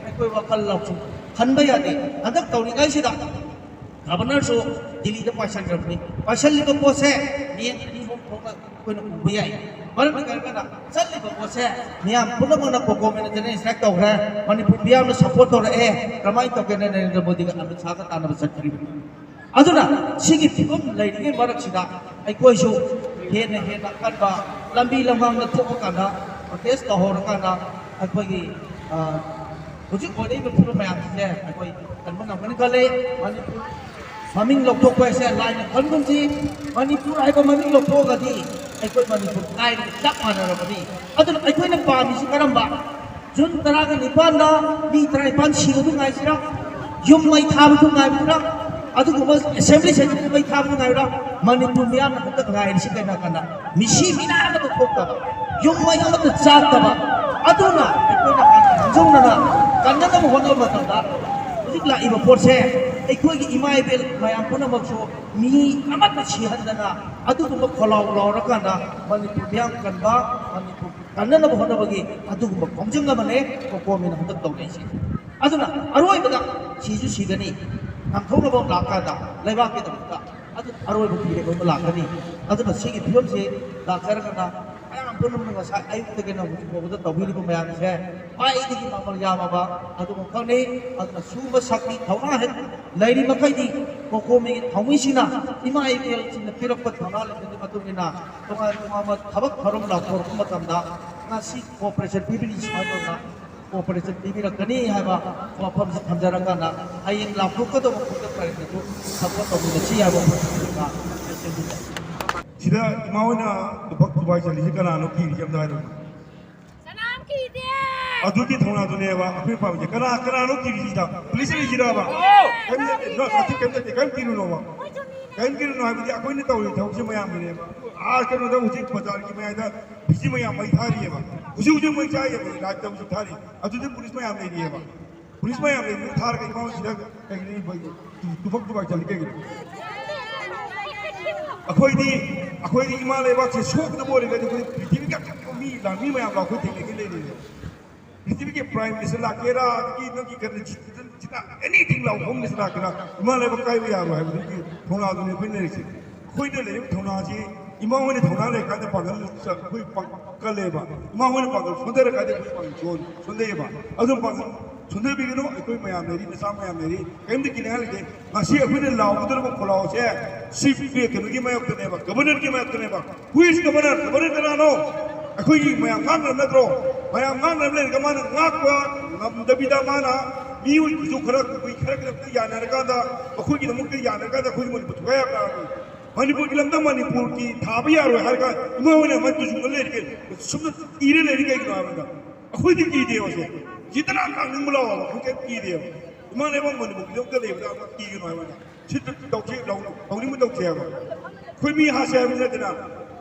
ꯑꯩꯈꯣꯏ ꯋꯥꯈꯜ ꯂꯧꯁꯤꯡ ꯈꯟꯕ ꯌꯥꯗꯦ꯫ ꯍꯟꯗꯛ ꯇꯧꯔꯤꯉꯩꯁꯤꯗ ꯒꯚꯔꯅꯔꯁꯨ ꯗꯤꯜꯂꯤꯗ ꯄꯥꯏꯁꯟꯈ꯭ꯔꯕꯅꯤ꯫ ꯄꯥꯏꯁꯜꯂꯤꯕ ꯄꯣꯠꯁꯦ ꯃꯤꯌꯦꯡ ꯑꯅꯤ ꯑꯍꯨꯝ ꯊꯣꯛꯅ ꯑꯩꯈꯣꯏꯅ ꯎꯕ ꯌꯥꯏ꯫ ꯃꯔꯝꯗꯤ ꯀꯔꯤꯒꯤꯅꯣ ꯍꯥꯏꯔꯀꯥꯟꯗ ꯆꯠꯂꯤꯕ ꯄꯣꯠꯁꯦ ꯃꯤꯌꯥꯝ ꯄꯨꯝꯅꯃꯛꯅ ꯀꯣꯀꯣꯃꯤꯅ ꯖꯦꯅꯔꯦꯜ ꯁ꯭ꯇ꯭ꯔꯥꯏꯛ ꯇꯧꯈ꯭ꯔꯦ, ꯃꯅꯤꯄꯨꯔ ꯃꯤꯌꯥꯝꯅ ꯁꯞꯄꯣꯔꯠ ꯇꯧꯔꯛꯑꯦ꯫ ꯀꯃꯥꯏꯅ ꯇꯧꯒꯦꯅ ꯅꯔꯦꯟꯗ꯭ꯔ ꯃꯣꯗꯤꯒ ꯑꯃꯤꯠ ꯁꯥꯍꯒ ꯇꯥꯟꯅꯕ ꯆꯠꯈ꯭ꯔꯤꯕꯅꯤ꯫ ꯑꯗꯨꯅ ꯁꯤꯒꯤ ꯐꯤꯕꯝ ꯂꯩꯔꯤꯉꯩ ꯃꯔꯛꯁꯤꯗ ꯑꯩꯈꯣꯏꯁꯨ ꯍꯦꯟꯅ ꯍꯦꯟꯅ ꯀꯟꯕ, ꯂꯝꯕꯤ ꯂꯝꯍꯥꯡꯗ ꯊꯣꯛꯑꯀꯥꯟꯗ, ꯄ꯭ꯔꯣꯇꯦꯁ ꯇꯧꯍꯧꯔꯀꯥꯟꯗ ꯑꯩꯈꯣꯏꯒꯤ, ꯑ, ꯍꯧꯖꯤꯛ ꯑꯣꯏꯔꯛꯏꯕ ꯐꯤꯕꯝ ꯃꯌꯥꯝꯁꯤꯡꯁꯦ ꯑꯩꯈꯣꯏ ꯀꯟꯕ ꯉꯝꯒꯅꯤ ꯈꯜꯂꯤ꯫ ꯃꯅꯤꯄꯨꯔ ꯃꯃꯤꯡ ꯂꯧꯊꯣꯛꯄ ꯍꯥꯏꯁꯦ ꯂꯥꯏꯅ ꯈꯟꯒꯨꯝꯁꯤ꯫ ꯃꯅꯤꯄꯨꯔ ꯍꯥꯏꯕ ꯃꯃꯤꯡ ꯂꯧꯊꯣꯛꯑꯒꯗꯤ ꯑꯩꯈꯣꯏ ꯃꯅꯤꯄꯨꯔ ꯀꯥꯏꯔꯒ ꯆꯞ ꯃꯥꯟꯅꯔꯕꯅꯤ꯫ ꯑꯗꯨꯅ ꯑꯩꯈꯣꯏꯅ ꯄꯥꯝꯃꯤꯁꯤ ꯀꯔꯝꯕ? ꯖꯨꯟ ꯇꯔꯥꯒ ꯅꯤꯄꯥꯟꯗ ꯃꯤ ꯇꯔꯥꯅꯤꯄꯥꯟ ꯁꯤꯕꯗꯨ ꯉꯥꯏꯁꯤꯔꯥ? ꯌꯨꯝ ꯃꯩ ꯊꯥꯕꯗꯨ ꯉꯥꯏꯕꯤꯔꯥ? ꯑꯗꯨꯒꯨꯝꯕ ꯑꯦꯁꯦꯝꯕ꯭ꯂꯤ ꯁꯦꯁꯟꯗ ꯃꯩ ꯊꯥꯕꯗꯨ ꯉꯥꯏꯕꯤꯔꯥ? ꯃꯅꯤꯄꯨꯔ ꯃꯤꯌꯥꯝꯅ ꯍꯟꯗꯛ ꯉꯥꯏꯔꯤꯁꯤ ꯀꯩꯅꯣ ꯍꯥꯏꯔꯀꯥꯟꯗ ꯃꯤꯁꯤ ꯃꯤꯅꯥ ꯑꯃꯠꯇ ꯊꯣꯛꯇꯕ, ꯌꯨꯝ ꯃꯩ ꯑꯃꯠꯇ ꯆꯥꯛꯇꯕ꯫ ꯑꯗꯨꯅ ꯑꯩꯈꯣꯏꯅ ꯍꯥꯟꯅ ꯃꯥꯡꯖꯧꯅꯅ ꯀꯟꯅꯅꯕ ꯍꯣꯠꯅꯕ ꯃꯇꯝꯗ, ꯍꯧꯖꯤꯛ ꯂꯥꯛꯏꯕ ꯄꯣꯠꯁꯦ ꯑꯩꯈꯣꯏꯒꯤ ꯏꯃꯥ ꯏꯕꯦꯜ ꯃꯌꯥꯝ ꯄꯨꯝꯅꯃꯛꯁꯨ ꯃꯤ ꯑꯃꯠꯇ ꯁꯤꯍꯟꯗꯅ ꯑꯗꯨꯒꯨꯝꯕ ꯈꯣꯜꯂꯥꯎ ꯂꯥꯎꯔꯀꯥꯟꯗ ꯃꯅꯤꯄꯨꯔ ꯃꯤꯌꯥꯝ ꯀꯟꯕ, ꯃꯅꯤꯄꯨꯔ ꯀꯟꯅꯅꯕ ꯍꯣꯠꯅꯕꯒꯤ ꯑꯗꯨꯒꯨꯝꯕ ꯈꯣꯡꯖꯪ ꯑꯃꯅꯦ ꯀꯣꯀꯣꯃꯤꯅ ꯍꯟꯗꯛ ꯇꯧꯔꯛꯏꯁꯦ꯫ ꯑꯗꯨꯅ ꯑꯔꯣꯏꯕꯗ ꯁꯤꯁꯨ ꯁꯤꯒꯅꯤ, ꯉꯥꯡꯊꯣꯛꯅꯕ ꯑꯃ ꯂꯥꯛꯀꯥꯟꯗ ꯂꯩꯕꯥꯛꯀꯤꯗꯃꯛꯇ ꯑꯗꯨ ꯑꯔꯣꯏꯕ ꯄꯤꯔꯦꯞ ꯑꯃ ꯂꯥꯛꯀꯅꯤ꯫ ꯑꯗꯨꯅ ꯁꯤꯒꯤ ꯐꯤꯕꯝꯁꯤ ꯂꯥꯛꯆꯔꯒꯅ ꯃꯌꯥꯝ ꯄꯨꯝꯅꯃꯛꯅ ꯉꯁꯥꯏ ꯑꯌꯨꯛꯇꯒꯤꯅ ꯍꯧꯖꯤꯛ ꯐꯥꯎꯕꯗ ꯇꯧꯕꯤꯔꯤꯕ ꯃꯌꯥꯝꯁꯦ ꯈ꯭ꯋꯥꯏꯗꯒꯤ ꯃꯃꯜ ꯌꯥꯝꯃꯕ ꯑꯗꯨꯒꯨꯝꯕꯈꯛꯅꯤ꯫ ꯑꯗꯨꯅ ꯁꯤꯒꯨꯝꯕ ꯁꯛꯇꯤ ꯊꯧꯅꯥ ꯍꯦꯛ ꯂꯩꯔꯤ ꯃꯈꯩꯗꯤ ꯀꯣꯀꯣꯃꯤꯒꯤ ꯊꯧꯃꯤꯁꯤꯡꯅ ꯏꯃꯥ ꯏꯕꯦꯜꯁꯤꯡꯅ ꯄꯤꯔꯛꯄ ꯊꯧꯅꯥ ꯂꯩꯕꯒꯤ ꯃꯇꯨꯡ ꯏꯟꯅ ꯇꯣꯉꯥꯟ ꯇꯣꯉꯥꯟꯕ ꯊꯕꯛ ꯊꯧꯔꯝ ꯂꯥꯎꯊꯣꯔꯛꯄ ꯃꯇꯝꯗ ꯉꯁꯤ ꯀꯣꯑꯣꯄꯔꯦꯁꯟ ꯄꯤꯕꯤꯔꯤ, ꯁꯨꯃꯥꯏꯅ ꯇꯧꯗꯅ ꯀꯣꯑꯣꯄꯔꯦꯁꯟ ꯄꯤꯕꯤꯔꯛꯀꯅꯤ ꯍꯥꯏꯕ ꯋꯥꯐꯝꯁꯤ ꯊꯝꯖꯔꯀꯥꯟꯗ ꯍꯌꯦꯡ ꯂꯥꯎꯊꯣꯛꯀꯗꯧꯕ ꯈꯣꯡꯆꯠ ꯄꯔꯦꯡ ꯑꯗꯨ ꯁꯄꯣꯔꯠ ꯇꯧꯃꯤꯟꯅꯁꯤ ꯍꯥꯏꯕ ꯋꯥꯐꯝꯁꯤꯡꯗꯨꯒ ꯍꯥꯏꯖꯅꯤꯡꯉꯤ꯫ ꯁꯤꯗ ꯏꯃꯥ ꯍꯣꯏꯅ ꯂꯨꯕꯛ ꯗꯨꯕꯥꯏ ꯆꯠꯂꯤꯁꯦ ꯀꯅꯥꯅꯣ ꯀꯤꯔꯤꯁꯦ ꯑꯝꯇ ꯍꯥꯏꯔꯛꯎ꯫ ꯀꯅꯥꯝ ꯀꯤꯗꯦ꯫ ꯑꯗꯨꯒꯤ ꯊꯧꯅꯥꯗꯨꯅꯦꯕ ꯑꯩꯈꯣꯏ ꯄꯥꯝꯃꯤꯁꯦ꯫ ꯀꯅꯥ ꯀꯅꯥꯅꯣ ꯀꯤꯔꯤꯁꯤꯗ? ꯄꯨꯂꯤꯁ ꯂꯩꯔꯤꯁꯤꯔꯕ? ꯀꯔꯤꯝ ꯅꯠꯇꯦ, ꯅꯣ, ꯅꯠꯇꯦ, ꯀꯔꯤꯝ ꯅꯠꯇꯦ, ꯀꯔꯤꯝ ꯀꯤꯔꯨꯅꯣꯕ꯫ ꯀꯔꯤꯝ ꯀꯤꯔꯨꯅꯣ ꯍꯥꯏꯕꯗꯤ ꯑꯩꯈꯣꯏꯅ ꯇꯧꯔꯤꯕ ꯊꯕꯛꯁꯦ ꯃꯌꯥꯝꯒꯤꯅꯦꯕ꯫ ꯑꯥ ꯀꯩꯅꯣꯗ ꯍꯧꯖꯤꯛ ꯕꯖꯥꯔꯒꯤ ꯃꯌꯥꯏꯗ ꯕꯤꯖꯤ ꯃꯌꯥꯝ ꯃꯩ ꯊꯥꯔꯤꯑꯕ꯫ ꯍꯧꯖꯤꯛ ꯍꯧꯖꯤꯛ ꯃꯩ ꯊꯥꯔꯤꯑꯕ, ꯂꯥꯏꯠꯇ ꯍꯧꯖꯤꯛ ꯊꯥꯔꯤ꯫ ꯑꯗꯨꯗꯤ ꯄꯨꯂꯤꯁ ꯃꯌꯥꯝ ꯂꯩꯔꯤꯑꯕ꯫ ꯄꯨꯂꯤꯁ ꯃꯌꯥꯝ ꯂꯩꯔꯤꯗꯨ ꯊꯥꯔꯒ ꯏꯃꯥ ꯍꯣꯏꯁꯤꯗ ꯀꯩꯒꯤꯅꯣ ꯏꯕ-, ꯇꯨ-, ꯇꯨꯐꯛ ꯇꯨꯐꯥꯛ ꯆꯠꯂꯤ ꯀꯩꯒꯤꯅꯣ? ꯑꯩꯈꯣꯏꯗꯤ, ꯑꯩꯈꯣꯏꯗꯤ ꯏꯃꯥ ꯂꯩꯕꯥꯛꯁꯦ ꯁꯣꯛꯀꯗꯕ ꯑꯣꯏꯔꯒꯗꯤ ꯑꯩꯈꯣꯏ ꯄ꯭ꯔꯤꯊꯤꯕꯤꯒꯤ ꯑꯇꯣꯞꯄ ꯃꯤ ꯂꯥꯟꯃꯤ ꯃꯌꯥꯝ ꯂꯥꯛꯄ ꯊꯦꯡꯅꯒꯦ ꯂꯩꯔꯤꯅꯦ꯫ ꯄ꯭ꯔꯤꯊꯤꯕꯤꯒꯤ Prime Minister ꯂꯥꯛꯀꯦꯔꯥ, ꯑꯗꯒꯤ ꯅꯪꯒꯤ ꯀꯔꯤ ꯁꯤꯅ anything ꯂꯥꯎꯕ Home Minister ꯂꯥꯛꯀꯦꯔꯥ, ꯏꯃꯥ ꯂꯩꯕꯥꯛ ꯀꯥꯏꯕ ꯌꯥꯔꯣꯏ ꯍꯥꯏꯕꯗꯨꯒꯤ ꯊꯧꯅꯥꯗꯨꯅꯤ ꯑꯩꯈꯣꯏ ꯂꯩꯔꯤꯁꯦ꯫ ꯑꯩꯈꯣꯏꯅ ꯂꯩꯔꯤꯕ ꯊꯧꯅꯥꯁꯤ ꯏꯃꯥ ꯍꯣꯏꯅ ꯊꯧꯅꯥ ꯂꯩꯔꯀꯥꯟꯗ ꯄꯥꯡꯒꯜ ꯑꯩꯈꯣꯏ ꯄꯥꯡ-, ꯀꯜꯂꯦꯕ꯫ ꯏꯃꯥ ꯍꯣꯏꯅ ꯄꯥꯡꯒꯜ ꯁꯣꯟꯊꯔꯀꯥꯟꯗ ꯑꯩꯈꯣꯏ ꯄꯥꯡꯒꯜ ꯁꯣꯟ-, ꯁꯣꯟꯊꯩꯑꯕ꯫ ꯑꯗꯨꯝ ꯄꯥꯡꯒꯜ ꯁꯣꯟꯊꯕꯤꯒꯅꯨ, ꯑꯩꯈꯣꯏ ꯃꯌꯥꯝ ꯂꯩꯔꯤ, ꯅꯆꯥ ꯃꯌꯥꯝ ꯂꯩꯔꯤ, ꯀꯔꯤꯝꯇ ꯀꯤꯅꯤꯡꯉꯥꯏ ꯂꯩꯇꯦ꯫ ꯉꯁꯤ ꯑꯩꯈꯣꯏꯅ ꯂꯥꯎꯒꯗꯧꯔꯤꯕ ꯈꯣꯜꯂꯥꯎꯁꯦ ꯁꯤ ꯀꯩꯅꯣꯒꯤ ꯃꯥꯌꯣꯛꯇꯅꯦꯕ, Governorꯒꯤ ꯃꯥꯌꯣꯛꯇꯅꯦꯕ꯫ Who is Governor? Governor ꯀꯅꯥꯅꯣ? ꯑꯩꯈꯣꯏꯒꯤ ꯃꯌꯥꯝ ꯉꯥꯡꯅꯕ ꯅꯠꯇ꯭ꯔꯣ? ꯃꯌꯥꯝ ꯉꯥꯡꯅꯕ ꯂꯩꯔꯒ ꯃꯥꯅ ꯉꯥꯛꯄ ꯉꯝꯗꯕꯤꯗ ꯃꯥꯅ ꯃꯤꯑꯣꯏꯕꯁꯨ ꯈꯔ, ꯑꯩꯈꯣꯏ ꯈꯔ ꯈꯔ ꯌꯥꯅꯔꯀꯥꯟꯗ, ꯑꯩꯈꯣꯏꯒꯤꯗꯃꯛꯇ ꯌꯥꯅꯔꯀꯥꯟꯗ ꯑꯩꯈꯣꯏꯒꯤ ꯃꯅꯤꯄꯨꯔ ꯊꯨꯒꯥꯏ ꯌꯥꯕ꯭ꯔꯥ? ꯃꯅꯤꯄꯨꯔꯒꯤ ꯂꯝꯗ ꯃꯅꯤꯄꯨꯔꯒꯤ ꯊꯥꯕ ꯌꯥꯔꯣꯏ ꯍꯥꯏꯔꯒ ꯏꯃꯥ ꯍꯣꯏꯅ ꯃꯥꯏ ꯇꯨꯁꯨꯡꯅ ꯂꯩꯔꯤ ꯀꯩꯅꯣ? ꯁꯨꯝꯅ ꯏꯔ ꯂꯩꯔꯤ ꯀꯩꯒꯤꯅꯣ ꯍꯥꯏꯕꯗ ꯑꯩꯈꯣꯏꯗꯤ ꯀꯤꯗꯦꯕꯁꯦ꯫ ꯁꯤꯗꯅ ꯉꯥꯡꯅꯤꯡꯕ ꯂꯥꯛꯑꯣꯕ, ꯑꯩꯈꯣꯏ ꯀꯩꯝ ꯀꯤꯗꯦꯕ꯫ ꯏꯃꯥ ꯂꯩꯕꯥꯛ ꯃꯅꯤꯄꯨꯔꯒꯤꯗꯃꯛꯇ ꯂꯩꯕꯗ ꯑꯃ ꯀꯤꯒꯅꯣ ꯍꯥꯏꯕꯗ ꯁꯤꯗ ꯇꯧꯁꯤ, ꯂꯧ-, ꯇꯧꯅꯤꯡꯕ ꯇꯧꯁꯤ ꯍꯥꯏꯕ꯫ ꯑꯩꯈꯣꯏ ꯃꯤ ꯍꯥꯠꯁꯦ ꯍꯥꯏꯕꯗꯤ ꯅꯠꯇꯅ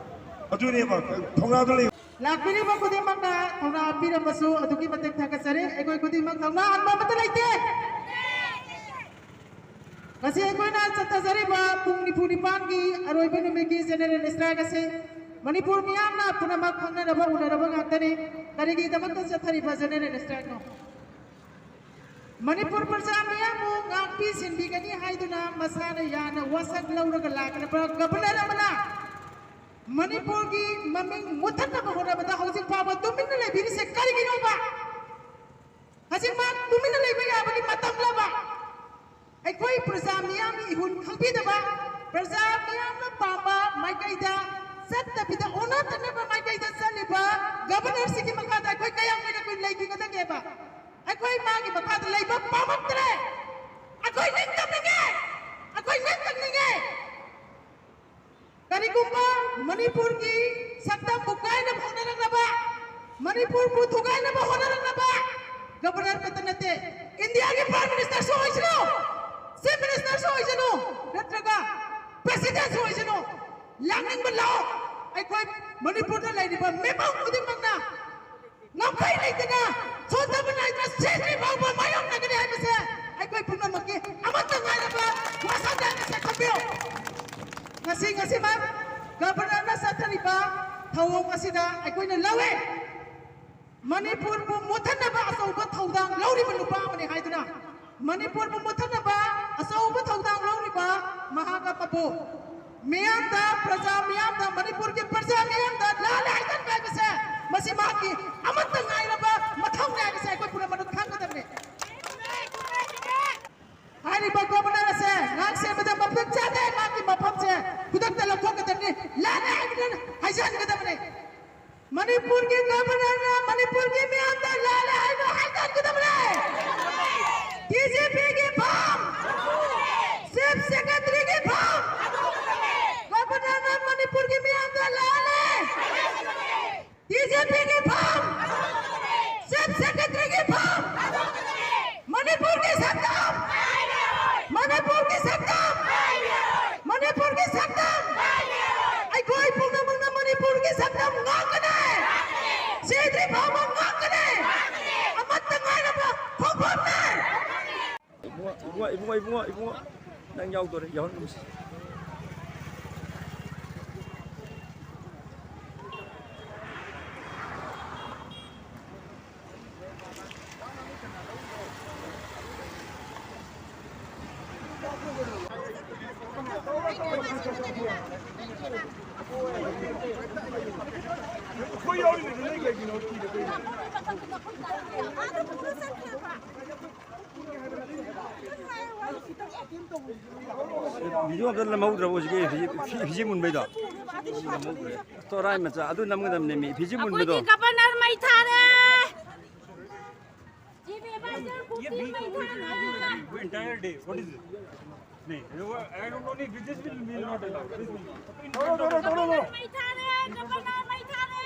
ꯑꯗꯨꯅꯦꯕ ꯊꯧꯅꯥꯗ ꯂꯩꯕ꯫ ꯂꯥꯛꯄꯤꯔꯤꯕ ꯈꯨꯗꯤꯡꯃꯛꯅ ꯊꯧꯅꯥ ꯄꯤꯔꯝꯕꯁꯨ ꯑꯗꯨꯛꯀꯤ ꯃꯇꯤꯛ ꯊꯥꯒꯠꯆꯔꯤ꯫ ꯑꯩꯈꯣꯏ ꯈꯨꯗꯤꯡꯃꯛ ꯊꯧꯅꯥ ꯍꯟꯕ ꯑꯃꯠꯇ ꯂꯩꯇꯦ꯫ ꯉꯁꯤ ꯑꯩꯈꯣꯏꯅ ꯆꯠꯊꯖꯔꯤꯕ ꯄꯨꯡ ꯅꯤꯐꯨ ꯅꯤꯄꯥꯟꯒꯤ ꯑꯔꯣꯏꯕ ꯅꯨꯃꯤꯠꯀꯤ general strike ꯑꯁꯤ ꯃꯅꯤꯄꯨꯔ ꯃꯤꯌꯥꯝꯅ ꯄꯨꯝꯅꯃꯛ ꯈꯪꯅꯔꯕ ꯎꯅꯔꯕ ꯉꯥꯛꯇꯅꯤ꯫ ꯀꯔꯤꯒꯤꯗꯃꯛꯇ ꯆꯠꯊꯔꯤꯕ general strikeꯅꯣ? ꯃꯅꯤꯄꯨꯔ ꯄ꯭ꯔꯖꯥ ꯃꯤꯌꯥꯝꯕꯨ ꯉꯥꯛꯄꯤ ꯁꯦꯟꯕꯤꯒꯅꯤ ꯍꯥꯏꯗꯨꯅ ꯃꯁꯥꯅ ꯌꯥꯅ ꯋꯥꯁꯛ ꯂꯧꯔꯒ ꯂꯥꯛꯂꯕ governor ꯑꯃꯅ ꯃꯅꯤꯄꯨꯔꯒꯤ ꯃꯃꯤꯡ ꯃꯨꯠꯊꯠꯅꯕ ꯍꯣꯠꯅꯕꯗ ꯍꯧꯖꯤꯛ ꯐꯥꯎꯕ ꯇꯨꯃꯤꯟꯅ ꯂꯩꯕꯤꯔꯤꯁꯦ ꯀꯔꯤꯒꯤꯅꯣꯕ? ꯍꯧꯖꯤꯛ ꯃꯥ ꯇꯨꯃꯤꯟꯅ ꯂꯩꯕ ꯌꯥꯕꯒꯤ ꯃꯇꯝꯂꯕ? ꯑꯩꯈꯣꯏ ꯄ꯭ꯔꯖꯥ ꯃꯤꯌꯥꯝꯒꯤ ꯏꯍꯨꯜ ꯈꯪꯕꯤꯗꯕ, ꯄ꯭ꯔꯖꯥ ꯃꯤꯌꯥꯝꯅ ꯄꯥꯝꯕ ꯃꯥꯏꯀꯩꯗ ꯆꯠꯇꯕꯤꯗ ꯑꯣꯟꯅ ꯇꯩꯅꯕ ꯃꯥꯏꯀꯩꯗ ꯆꯠꯂꯤꯕ governorꯁꯤꯒꯤ ꯃꯈꯥꯗ ꯑꯩꯈꯣꯏ ꯀꯌꯥꯝ ꯀꯨꯏꯅ ꯀꯨꯏꯅ ꯂꯩꯈꯤꯒꯗꯒꯦꯕ? ꯑꯩꯈꯣꯏ ꯃꯥꯒꯤ ꯃꯈꯥꯗ ꯂꯩꯕ ꯄꯥꯝꯃꯛꯇ꯭ꯔꯦ꯫ ꯑꯩꯈꯣꯏ ꯅꯤꯡꯇꯝꯅꯤꯡꯉꯦ, ꯑꯩꯈꯣꯏ ꯅꯤꯡꯇꯝꯅꯤꯡꯉꯦ꯫ ꯀꯔꯤꯒꯨꯝꯕ ꯃꯅꯤꯄꯨꯔꯒꯤ ꯁꯛꯇꯝꯕꯨ ꯀꯥꯏꯅꯕ ꯍꯣꯠꯅꯔꯛꯅꯕ, ꯃꯅꯤꯄꯨꯔꯕꯨ ꯊꯨꯒꯥꯏꯅꯕ ꯍꯣꯠꯅꯔꯛꯅꯕ governor ꯈꯛꯇ ꯅꯠꯇꯦ, ꯏꯟꯗꯤꯌꯥꯒꯤ prime ministerꯁꯨ ꯑꯣꯏꯁꯅꯨ, chief ministerꯁꯨ ꯑꯣꯏꯁꯅꯨ, ꯅꯠꯇ꯭ꯔꯒ presidentꯁꯨ ꯑꯣꯏꯁꯅꯨ, ꯂꯥꯛꯅꯤꯡꯕ ꯂꯥꯛꯑꯣ꯫ ꯑꯩꯈꯣꯏ ꯃꯅꯤꯄꯨꯔꯗ ꯂꯩꯔꯤꯕ ꯃꯤꯄꯨꯝ ꯈꯨꯗꯤꯡꯃꯛꯅ ꯉꯝꯈꯩ ꯂꯩꯇꯅ ꯁꯣꯟꯊꯕ ꯅꯥꯏꯗꯅ ꯁꯤꯗ꯭ꯔꯤ ꯐꯥꯎꯕ ꯃꯥꯌꯣꯛꯅꯒꯅꯤ ꯍꯥꯏꯕꯁꯦ ꯑꯩꯈꯣꯏ ꯄꯨꯝꯅꯃꯛꯀꯤ ꯑꯃꯠꯇ ꯉꯥꯏꯔꯕ ꯋꯥꯁꯛꯅꯤ ꯍꯥꯏꯕꯁꯦ ꯈꯪꯕꯤꯌꯨ꯫ ꯉꯁꯤ, ꯉꯁꯤꯃꯛ governorꯅ ꯆꯠꯊꯔꯤꯕ ꯊꯧꯑꯣꯡ ꯑꯁꯤꯗ ꯑꯩꯈꯣꯏꯅ ꯂꯧꯋꯦ꯫ ꯃꯅꯤꯄꯨꯔꯕꯨ ꯃꯨꯠꯊꯠꯅꯕ ꯑꯆꯧꯕ ꯊꯧꯗꯥꯡ ꯂꯧꯔꯤꯕ ꯅꯨꯄꯥ ꯑꯃꯅꯤ ꯍꯥꯏꯗꯨꯅ ꯃꯅꯤꯄꯨꯔꯕꯨ ꯃꯨꯠꯊꯠꯅꯕ ꯑꯆꯧꯕ ꯊꯧꯗꯥꯡ ꯂꯧꯔꯤꯕ ꯃꯍꯥꯛ ꯑꯃꯕꯨ ꯃꯤꯌꯥꯝꯗ, ꯄ꯭ꯔꯖꯥ ꯃꯤꯌꯥꯝꯗ, ꯃꯅꯤꯄꯨꯔꯒꯤ ꯄ꯭ꯔꯖꯥ ꯃꯤꯌꯥꯝꯗ ꯂꯥꯜꯂꯦ ꯍꯥꯏꯖꯟꯕ ꯍꯥꯏꯕꯁꯦ ꯃꯁꯤ ꯃꯍꯥꯛꯀꯤ ꯑꯃꯠꯇ ꯉꯥꯏꯔꯕ ꯃꯊꯧꯅꯦ ꯍꯥꯏꯕꯁꯦ ꯑꯩꯈꯣꯏ ꯄꯨꯝꯅꯃꯛꯅ ꯈꯪꯒꯗꯕꯅꯤ꯫ ꯍꯥꯏꯔꯤꯕ governor ꯑꯁꯦ ꯉꯥꯛ ꯁꯦꯟꯕꯗ ꯃꯐꯝ ꯆꯥꯗꯦ, ꯃꯥꯒꯤ ꯃꯐꯝꯁꯦ ꯈꯨꯗꯛꯇ ꯂꯧꯊꯣꯛꯀꯗꯕꯅꯤ, ꯂꯥꯜꯂꯦ ꯍꯥꯏꯕꯗꯨ ꯍꯥꯏꯖꯍꯟꯒꯗꯕꯅꯤ꯫ ꯃꯅꯤꯄꯨꯔꯒꯤ governorꯅ ꯃꯅꯤꯄꯨꯔꯒꯤ ꯃꯤꯌꯥꯝꯗ ꯂꯥꯜꯂꯦ ꯍꯥꯏꯕ ꯍꯥꯏꯖꯍꯟꯒꯗꯕꯅꯤ꯫ DGPꯒꯤ ꯐꯝ, chief secretaryꯒꯤ ꯐꯝ, governorꯅ ꯃꯅꯤꯄꯨꯔꯒꯤ ꯃꯤꯌꯥꯝꯗ ꯂꯥꯜꯂꯦ꯫ DGPꯒꯤ ꯐꯝ, ꯏꯕꯨꯡꯉꯣ, ꯏꯕꯨꯡꯉꯣ, ꯅꯪ ꯌꯥꯎꯗꯣꯔꯦ, ꯌꯥꯎꯍꯟꯒꯨꯝꯁꯤ꯫ ꯚꯤꯗꯤꯑꯣ ꯑꯝꯇ ꯅꯝꯍꯧꯗ꯭ꯔꯕꯣ ꯍꯧꯖꯤꯛꯀꯤ ꯐꯤꯖꯤ-, ꯐꯤ-, ꯐꯤꯖꯤ ꯃꯨꯟꯕꯩꯗꯣ? ꯇꯣꯔꯥꯏ ꯃꯆꯥ ꯑꯗꯨ ꯅꯝꯒꯗꯕꯅꯦ ꯃꯤ ꯐꯤꯖꯤ ꯃꯨꯟꯕꯗꯣ꯫ ꯑꯩꯈꯣꯏꯒꯤ ꯒꯕꯔꯅꯔ ꯃꯩ ꯊꯥꯔꯦ꯫ ꯆꯤꯐ ꯑꯦꯗꯚꯥꯏꯖꯔ ꯀꯨꯔꯇꯤ ꯃꯩ ꯊꯥꯔꯦ꯫ Entire day. What is it? नहीं, I don't know, नहीं, this will, will not allow. This will not. Governor ꯃꯩ ꯊꯥꯔꯦ, ꯒꯕꯔꯅꯔ ꯃꯩ ꯊꯥꯔꯦ꯫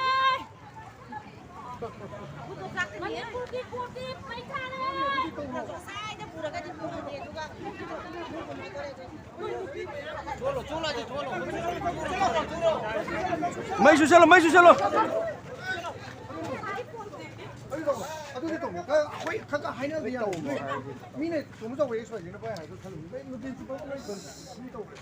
ꯃꯅꯤꯄꯨꯔꯒꯤ ꯀꯣꯔꯠꯇꯤ ꯃꯩ ꯊꯥꯔꯦ꯫ ꯉꯁꯥꯏꯗ ꯄꯨꯔꯒꯗꯤ ꯄꯨꯔꯤꯅꯦ, ꯑꯗꯨꯒ ꯃꯩꯁꯨ ꯆꯠꯂꯣ, ꯃꯩꯁꯨ ꯆꯠꯂꯣ꯫ ꯑꯗꯨꯗꯤ ꯇꯧꯅꯣ꯫ ꯑꯩꯈꯣꯏ ꯈꯔ ꯈꯔ ꯍꯥꯏꯅꯕꯗꯤ ꯌꯥꯎꯕꯅꯦ꯫ ꯃꯤꯅ ꯆꯨꯝꯕ ꯇꯧꯋꯦ, ꯁꯣꯏꯗꯅ ꯄꯥꯏ ꯍꯥꯏꯕ ꯈꯜꯂꯨ꯫ ꯅꯨꯄꯤ ꯆꯨꯝꯕ ꯂꯣꯏ ꯇꯧꯔꯦ꯫ ꯃꯤ ꯇꯧꯔꯦ꯫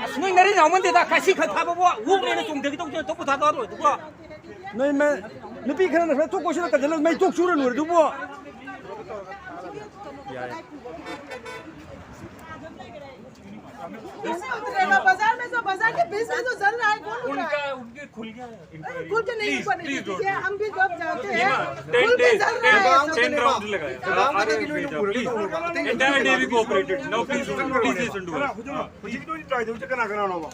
ꯑꯁ, ꯅꯣꯏ ꯅꯔꯤ ꯌꯥꯎꯃꯟꯗꯦꯗ, ꯀꯥꯁꯤ ꯈꯔ ꯊꯥꯕꯕꯨ ꯑꯣꯛꯅꯦꯅ ꯆꯣꯡꯊꯒꯦ ꯇꯧꯗꯅ ꯇꯧꯕ ꯊꯥꯗꯣꯛꯑꯔꯣꯏ ꯑꯗꯨꯕꯨ꯫ ꯅꯣꯏ ꯃ-, ꯅꯨꯄꯤ ꯈꯔꯅ ꯈꯔ ꯊꯣꯛ ꯀꯣꯏꯁꯤꯜꯂ ꯀꯟꯁꯤꯜꯂ ꯃꯩ ꯇꯣꯛ ꯆꯨꯔ ꯂꯣꯏꯔꯦ ꯑꯗꯨꯕꯨ꯫ ꯌꯥꯏ꯫ बाजार में जो, बाजार के बीच में जो जल रहा है, कौन उठा है? उनका, उनके खुल गया है, अरे, खुल के नहीं ऊपर नहीं, ठीक है, हम भी जब जाते हैं, खुल के जल रहा है। Ten round लगाया। Entire day we cooperated. Now please, please listen to us. ꯍꯧꯖꯤꯛꯀꯤꯗꯣ ꯇ꯭ꯔꯥꯏ ꯇꯧꯁꯦ, ꯀꯅꯥ ꯀꯅꯥꯅꯣꯕ?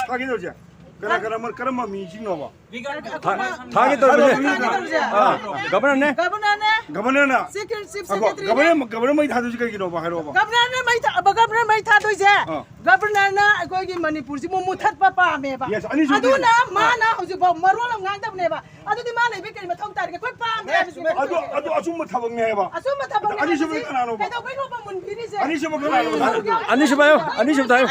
ꯇ꯭ꯔꯥꯏ ꯇꯧꯁꯦ꯫ ꯀꯅꯥ ꯀꯅꯥ, ꯀꯔꯝꯕ ꯃꯤꯁꯤꯡꯅꯣꯕ? ꯊꯥꯒꯦ ꯇꯧꯔꯤꯁꯦ꯫ ꯒꯕꯔꯅꯔꯅꯦ꯫ ꯒꯕꯔꯅꯔꯅꯦ꯫ ꯒꯕꯔꯅꯔꯅ꯫ ꯒꯕꯔꯅꯔ, ꯒꯕꯔꯅꯔ ꯃꯩ ꯊꯥꯗꯣꯏꯁꯦ ꯀꯩꯒꯤꯅꯣꯕ? ꯍꯥꯏꯔꯛꯑꯣꯕ꯫ ꯒꯕꯔꯅꯔꯅ ꯃꯩ ꯊꯥ-, ꯒꯕꯔꯅꯔ ꯃꯩ ꯊꯥꯗꯣꯏꯁꯦ꯫ ꯑꯥ꯫ ꯒꯕꯔꯅꯔꯅ ꯑꯩꯈꯣꯏꯒꯤ ꯃꯅꯤꯄꯨꯔꯁꯤꯕꯨ ꯃꯨꯊꯠꯄ ꯄꯥꯝꯃꯦꯕ꯫ Yes, ꯑꯅꯤꯁꯨꯕꯗꯤ ꯑꯗꯨꯅ ꯃꯥꯅ ꯍꯧꯖꯤꯛꯐꯥꯎ ꯃꯔꯣꯜ ꯑꯃ ꯉꯥꯡꯗꯕꯅꯦꯕ꯫ ꯑꯗꯨꯗꯤ ꯃꯥ ꯂꯩꯕꯩ ꯀꯔꯤ ꯃꯊꯧ ꯇꯥꯔꯤꯒꯦ? ꯑꯩꯈꯣꯏ ꯄꯥꯝꯗꯦ ꯍꯥꯏꯕꯁꯤꯅꯦ꯫ ꯑꯗꯨ, ꯑꯗꯨ ꯑꯆꯨꯝꯕ ꯊꯕꯛꯅꯦ ꯍꯥꯏꯕ꯫ ꯑꯆꯨꯝꯕ ꯊꯕꯛꯅꯦ ꯑꯅꯤꯁꯨꯕ ꯍꯥꯏꯕꯁꯤ ꯀꯅꯥꯅꯣꯕ? ꯀꯩꯗꯧꯕꯩꯅꯣꯕ ꯃꯨꯟꯕꯤꯔꯤꯁꯦ? ꯑꯅꯤꯁꯨꯕ ꯀꯅꯥꯅꯣꯕ? ꯑꯅꯤꯁꯨꯕ ꯍꯥꯏꯌꯣ, ꯑꯅꯤꯁꯨꯕꯗ ꯍꯥꯏꯌꯣ꯫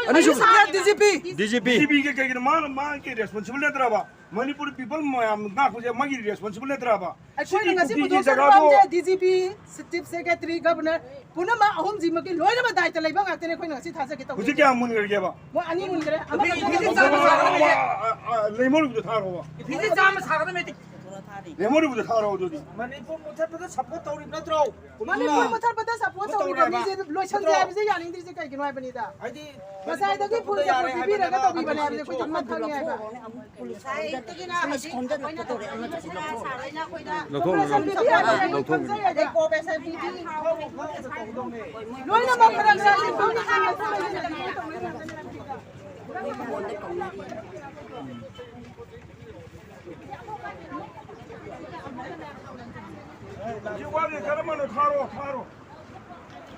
ꯑꯅꯤꯁꯨꯕꯗ ꯗꯤ ꯖꯤ ꯄꯤ꯫ ꯗꯤ ꯖꯤ ꯄꯤ꯫ ꯗꯤ ꯖꯤ ꯄꯤꯒꯤ ꯀꯩꯒꯤꯅꯣ ꯃꯥꯅ, ꯃꯥꯒꯤ responsible ꯅꯠꯇ꯭ꯔꯕ? ꯃꯅꯤꯄꯨꯔ people ꯃꯌꯥꯝ ꯉꯥꯛꯄꯁꯦ ꯃꯥꯒꯤ responsible ꯅꯠꯇ꯭ꯔꯕ? ꯑꯩꯈꯣꯏꯅ ꯁꯤꯒꯤ ꯉꯁꯤ ꯀꯨꯀꯤꯒꯤ ꯄꯨꯊꯣꯛꯆꯔꯤꯕ ꯖꯒꯥꯗꯣ ꯄꯥꯝꯗꯦ, D G P, chief secretary, governor ꯄꯨꯝꯅꯃꯛ ꯑꯍꯨꯝꯁꯤꯃꯛꯀꯤ ꯂꯣꯏꯅꯃꯛ ꯗꯥꯏꯇ ꯂꯩꯕ ꯉꯥꯛꯇꯅꯦ ꯑꯩꯈꯣꯏꯅ ꯉꯁꯤ ꯊꯥꯖꯒꯦ ꯇꯧꯕꯁꯦ꯫ ꯍꯧꯖꯤꯛ ꯀꯌꯥ ꯃꯨꯟꯈ꯭ꯔꯒꯦꯕ? ꯃꯣꯏ ꯑꯅꯤ ꯃꯨꯟꯈ꯭ꯔꯦ꯫ ꯑꯃꯈꯛꯇ ꯅꯨꯄꯤꯁꯤ ꯂꯩꯍꯧꯕ꯫ ꯆꯥꯝꯃ ꯁꯥꯔꯣ꯫ ꯑ, ꯑ, ꯑ, ꯂꯦꯝꯍꯧꯔꯤꯕꯗꯣ ꯊꯥꯔꯛꯑꯣꯕ꯫ ꯅꯨꯄꯤꯁꯤ ꯆꯥꯝꯃ ꯁꯥꯒꯗꯕꯅꯦ꯫ ꯂꯦꯝꯍꯧꯔꯤꯕꯗꯣ ꯊꯥꯔꯛꯑꯣ ꯑꯗꯨꯗꯤ꯫ ꯃꯅꯤꯄꯨꯔ ꯃꯨꯊꯠꯄꯗ support ꯇꯧꯔꯤꯕ ꯅꯠꯇ꯭ꯔꯣ? ꯃꯅꯤꯄꯨꯔ ꯃꯨꯊꯠꯄꯗ support ꯇꯧꯔꯤꯕ ꯃꯤꯁꯦ ꯂꯣꯏꯁꯟꯁꯦ ꯍꯥꯏꯕꯁꯦ ꯌꯥꯅꯤꯡꯗ꯭ꯔꯤꯁꯦ ꯀꯩꯒꯤꯅꯣ ꯍꯥꯏꯕꯅꯤꯗ꯫ ꯍꯥꯏꯗꯤ ꯉꯁꯥꯏꯗꯒꯤ ꯃꯅꯤꯄꯨꯔ full ꯃꯨꯊꯠꯄꯗ support ꯌꯥꯔꯦ ꯍꯥꯏꯕ ꯄꯤꯕꯤꯔꯒ ꯅꯠꯇ꯭ꯔꯣ? ꯇꯧꯕꯤꯕꯅꯦ ꯍꯥꯏꯕꯁꯦ ꯑꯩꯈꯣꯏ ꯆꯞ ꯃꯥꯟꯅ ꯈꯪꯉꯦ ꯍꯥꯏꯕ꯫ ꯉꯁꯥꯏꯗꯒꯤꯅ ꯍꯧꯖꯤꯛ ꯑꯩꯈꯣꯏꯅ ꯇꯧꯔꯤꯁꯤꯅ ꯁꯥꯔꯩꯅ ꯑꯩꯈꯣꯏꯗ ꯂꯧꯊꯣꯛꯎ, ꯂꯧꯊꯣꯛꯎ, ꯂꯧꯊꯣꯛꯎ꯫ ꯑꯗꯩ compensation ꯄꯤꯕꯤ꯫ ꯂꯣꯏꯅꯃꯛ ꯈꯔ ꯈꯔ ꯂꯧꯊꯣꯛꯎ꯫ ꯍꯧꯖꯤꯛ ꯋꯥꯠꯂꯤ, ꯀꯔꯝꯕꯅꯣ? ꯊꯥꯔꯣ, ꯊꯥꯔꯣ꯫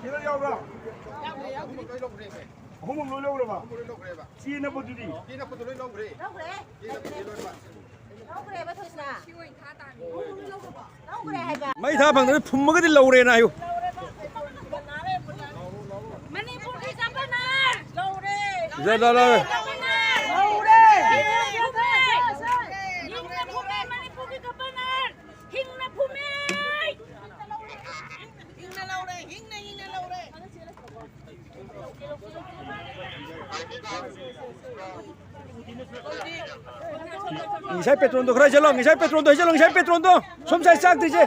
ꯁꯤꯗ ꯌꯥꯎꯕ꯭ꯔꯥ? ꯑꯍꯨꯝꯃꯛ ꯂꯣꯏ ꯂꯧꯔꯕ? ꯆꯦ ꯅꯞꯄꯗꯨꯗꯤ? ꯂꯧꯈ꯭ꯔꯦ꯫ ꯂꯧꯈ꯭ꯔꯦꯕ ꯊꯣꯏꯁꯅꯥ꯫ ꯂꯧꯈ꯭ꯔꯦ ꯍꯥꯏꯕ꯫ ꯃꯩ ꯊꯥ ꯐꯪꯗ꯭ꯔꯗꯤ ꯐꯨꯝꯃꯒꯗꯤ ꯂꯧꯔꯦꯅ ꯍꯥꯏꯌꯨ꯫ ꯃꯅꯤꯄꯨꯔꯒꯤ ꯒꯕꯔꯅꯔ ꯂꯧꯔꯦ꯫ ꯂꯧꯔꯦ꯫ ꯒꯕꯔꯅꯔ ꯂꯧꯔꯦ꯫ ꯍꯤꯡꯅ ꯐꯨꯝꯃꯦ꯫ ꯍꯤꯡꯅ ꯐꯨꯝꯃꯦ ꯃꯅꯤꯄꯨꯔꯒꯤ ꯒꯕꯔꯅꯔ꯫ ꯍꯤꯡꯅ ꯐꯨꯝꯃꯦ꯫ ꯍꯤꯡꯅ ꯂꯧꯔꯦ꯫ ꯍꯤꯡꯅ, ꯍꯤꯡꯅ ꯂꯧꯔꯦ꯫ ꯉꯁꯥꯏ ꯄꯦꯇ꯭ꯔꯣꯟꯗꯣ ꯈꯔ ꯍꯩꯖꯜꯂꯣ, ꯉꯁꯥꯏ ꯄꯦꯇ꯭ꯔꯣꯟꯗꯣ ꯍꯩꯖꯜꯂꯣ, ꯉꯁꯥꯏ ꯄꯦꯇ꯭ꯔꯣꯟꯗꯣ꯫ ꯁꯣꯝ ꯁꯥꯏ ꯆꯥꯛꯇ꯭ꯔꯤꯁꯦ꯫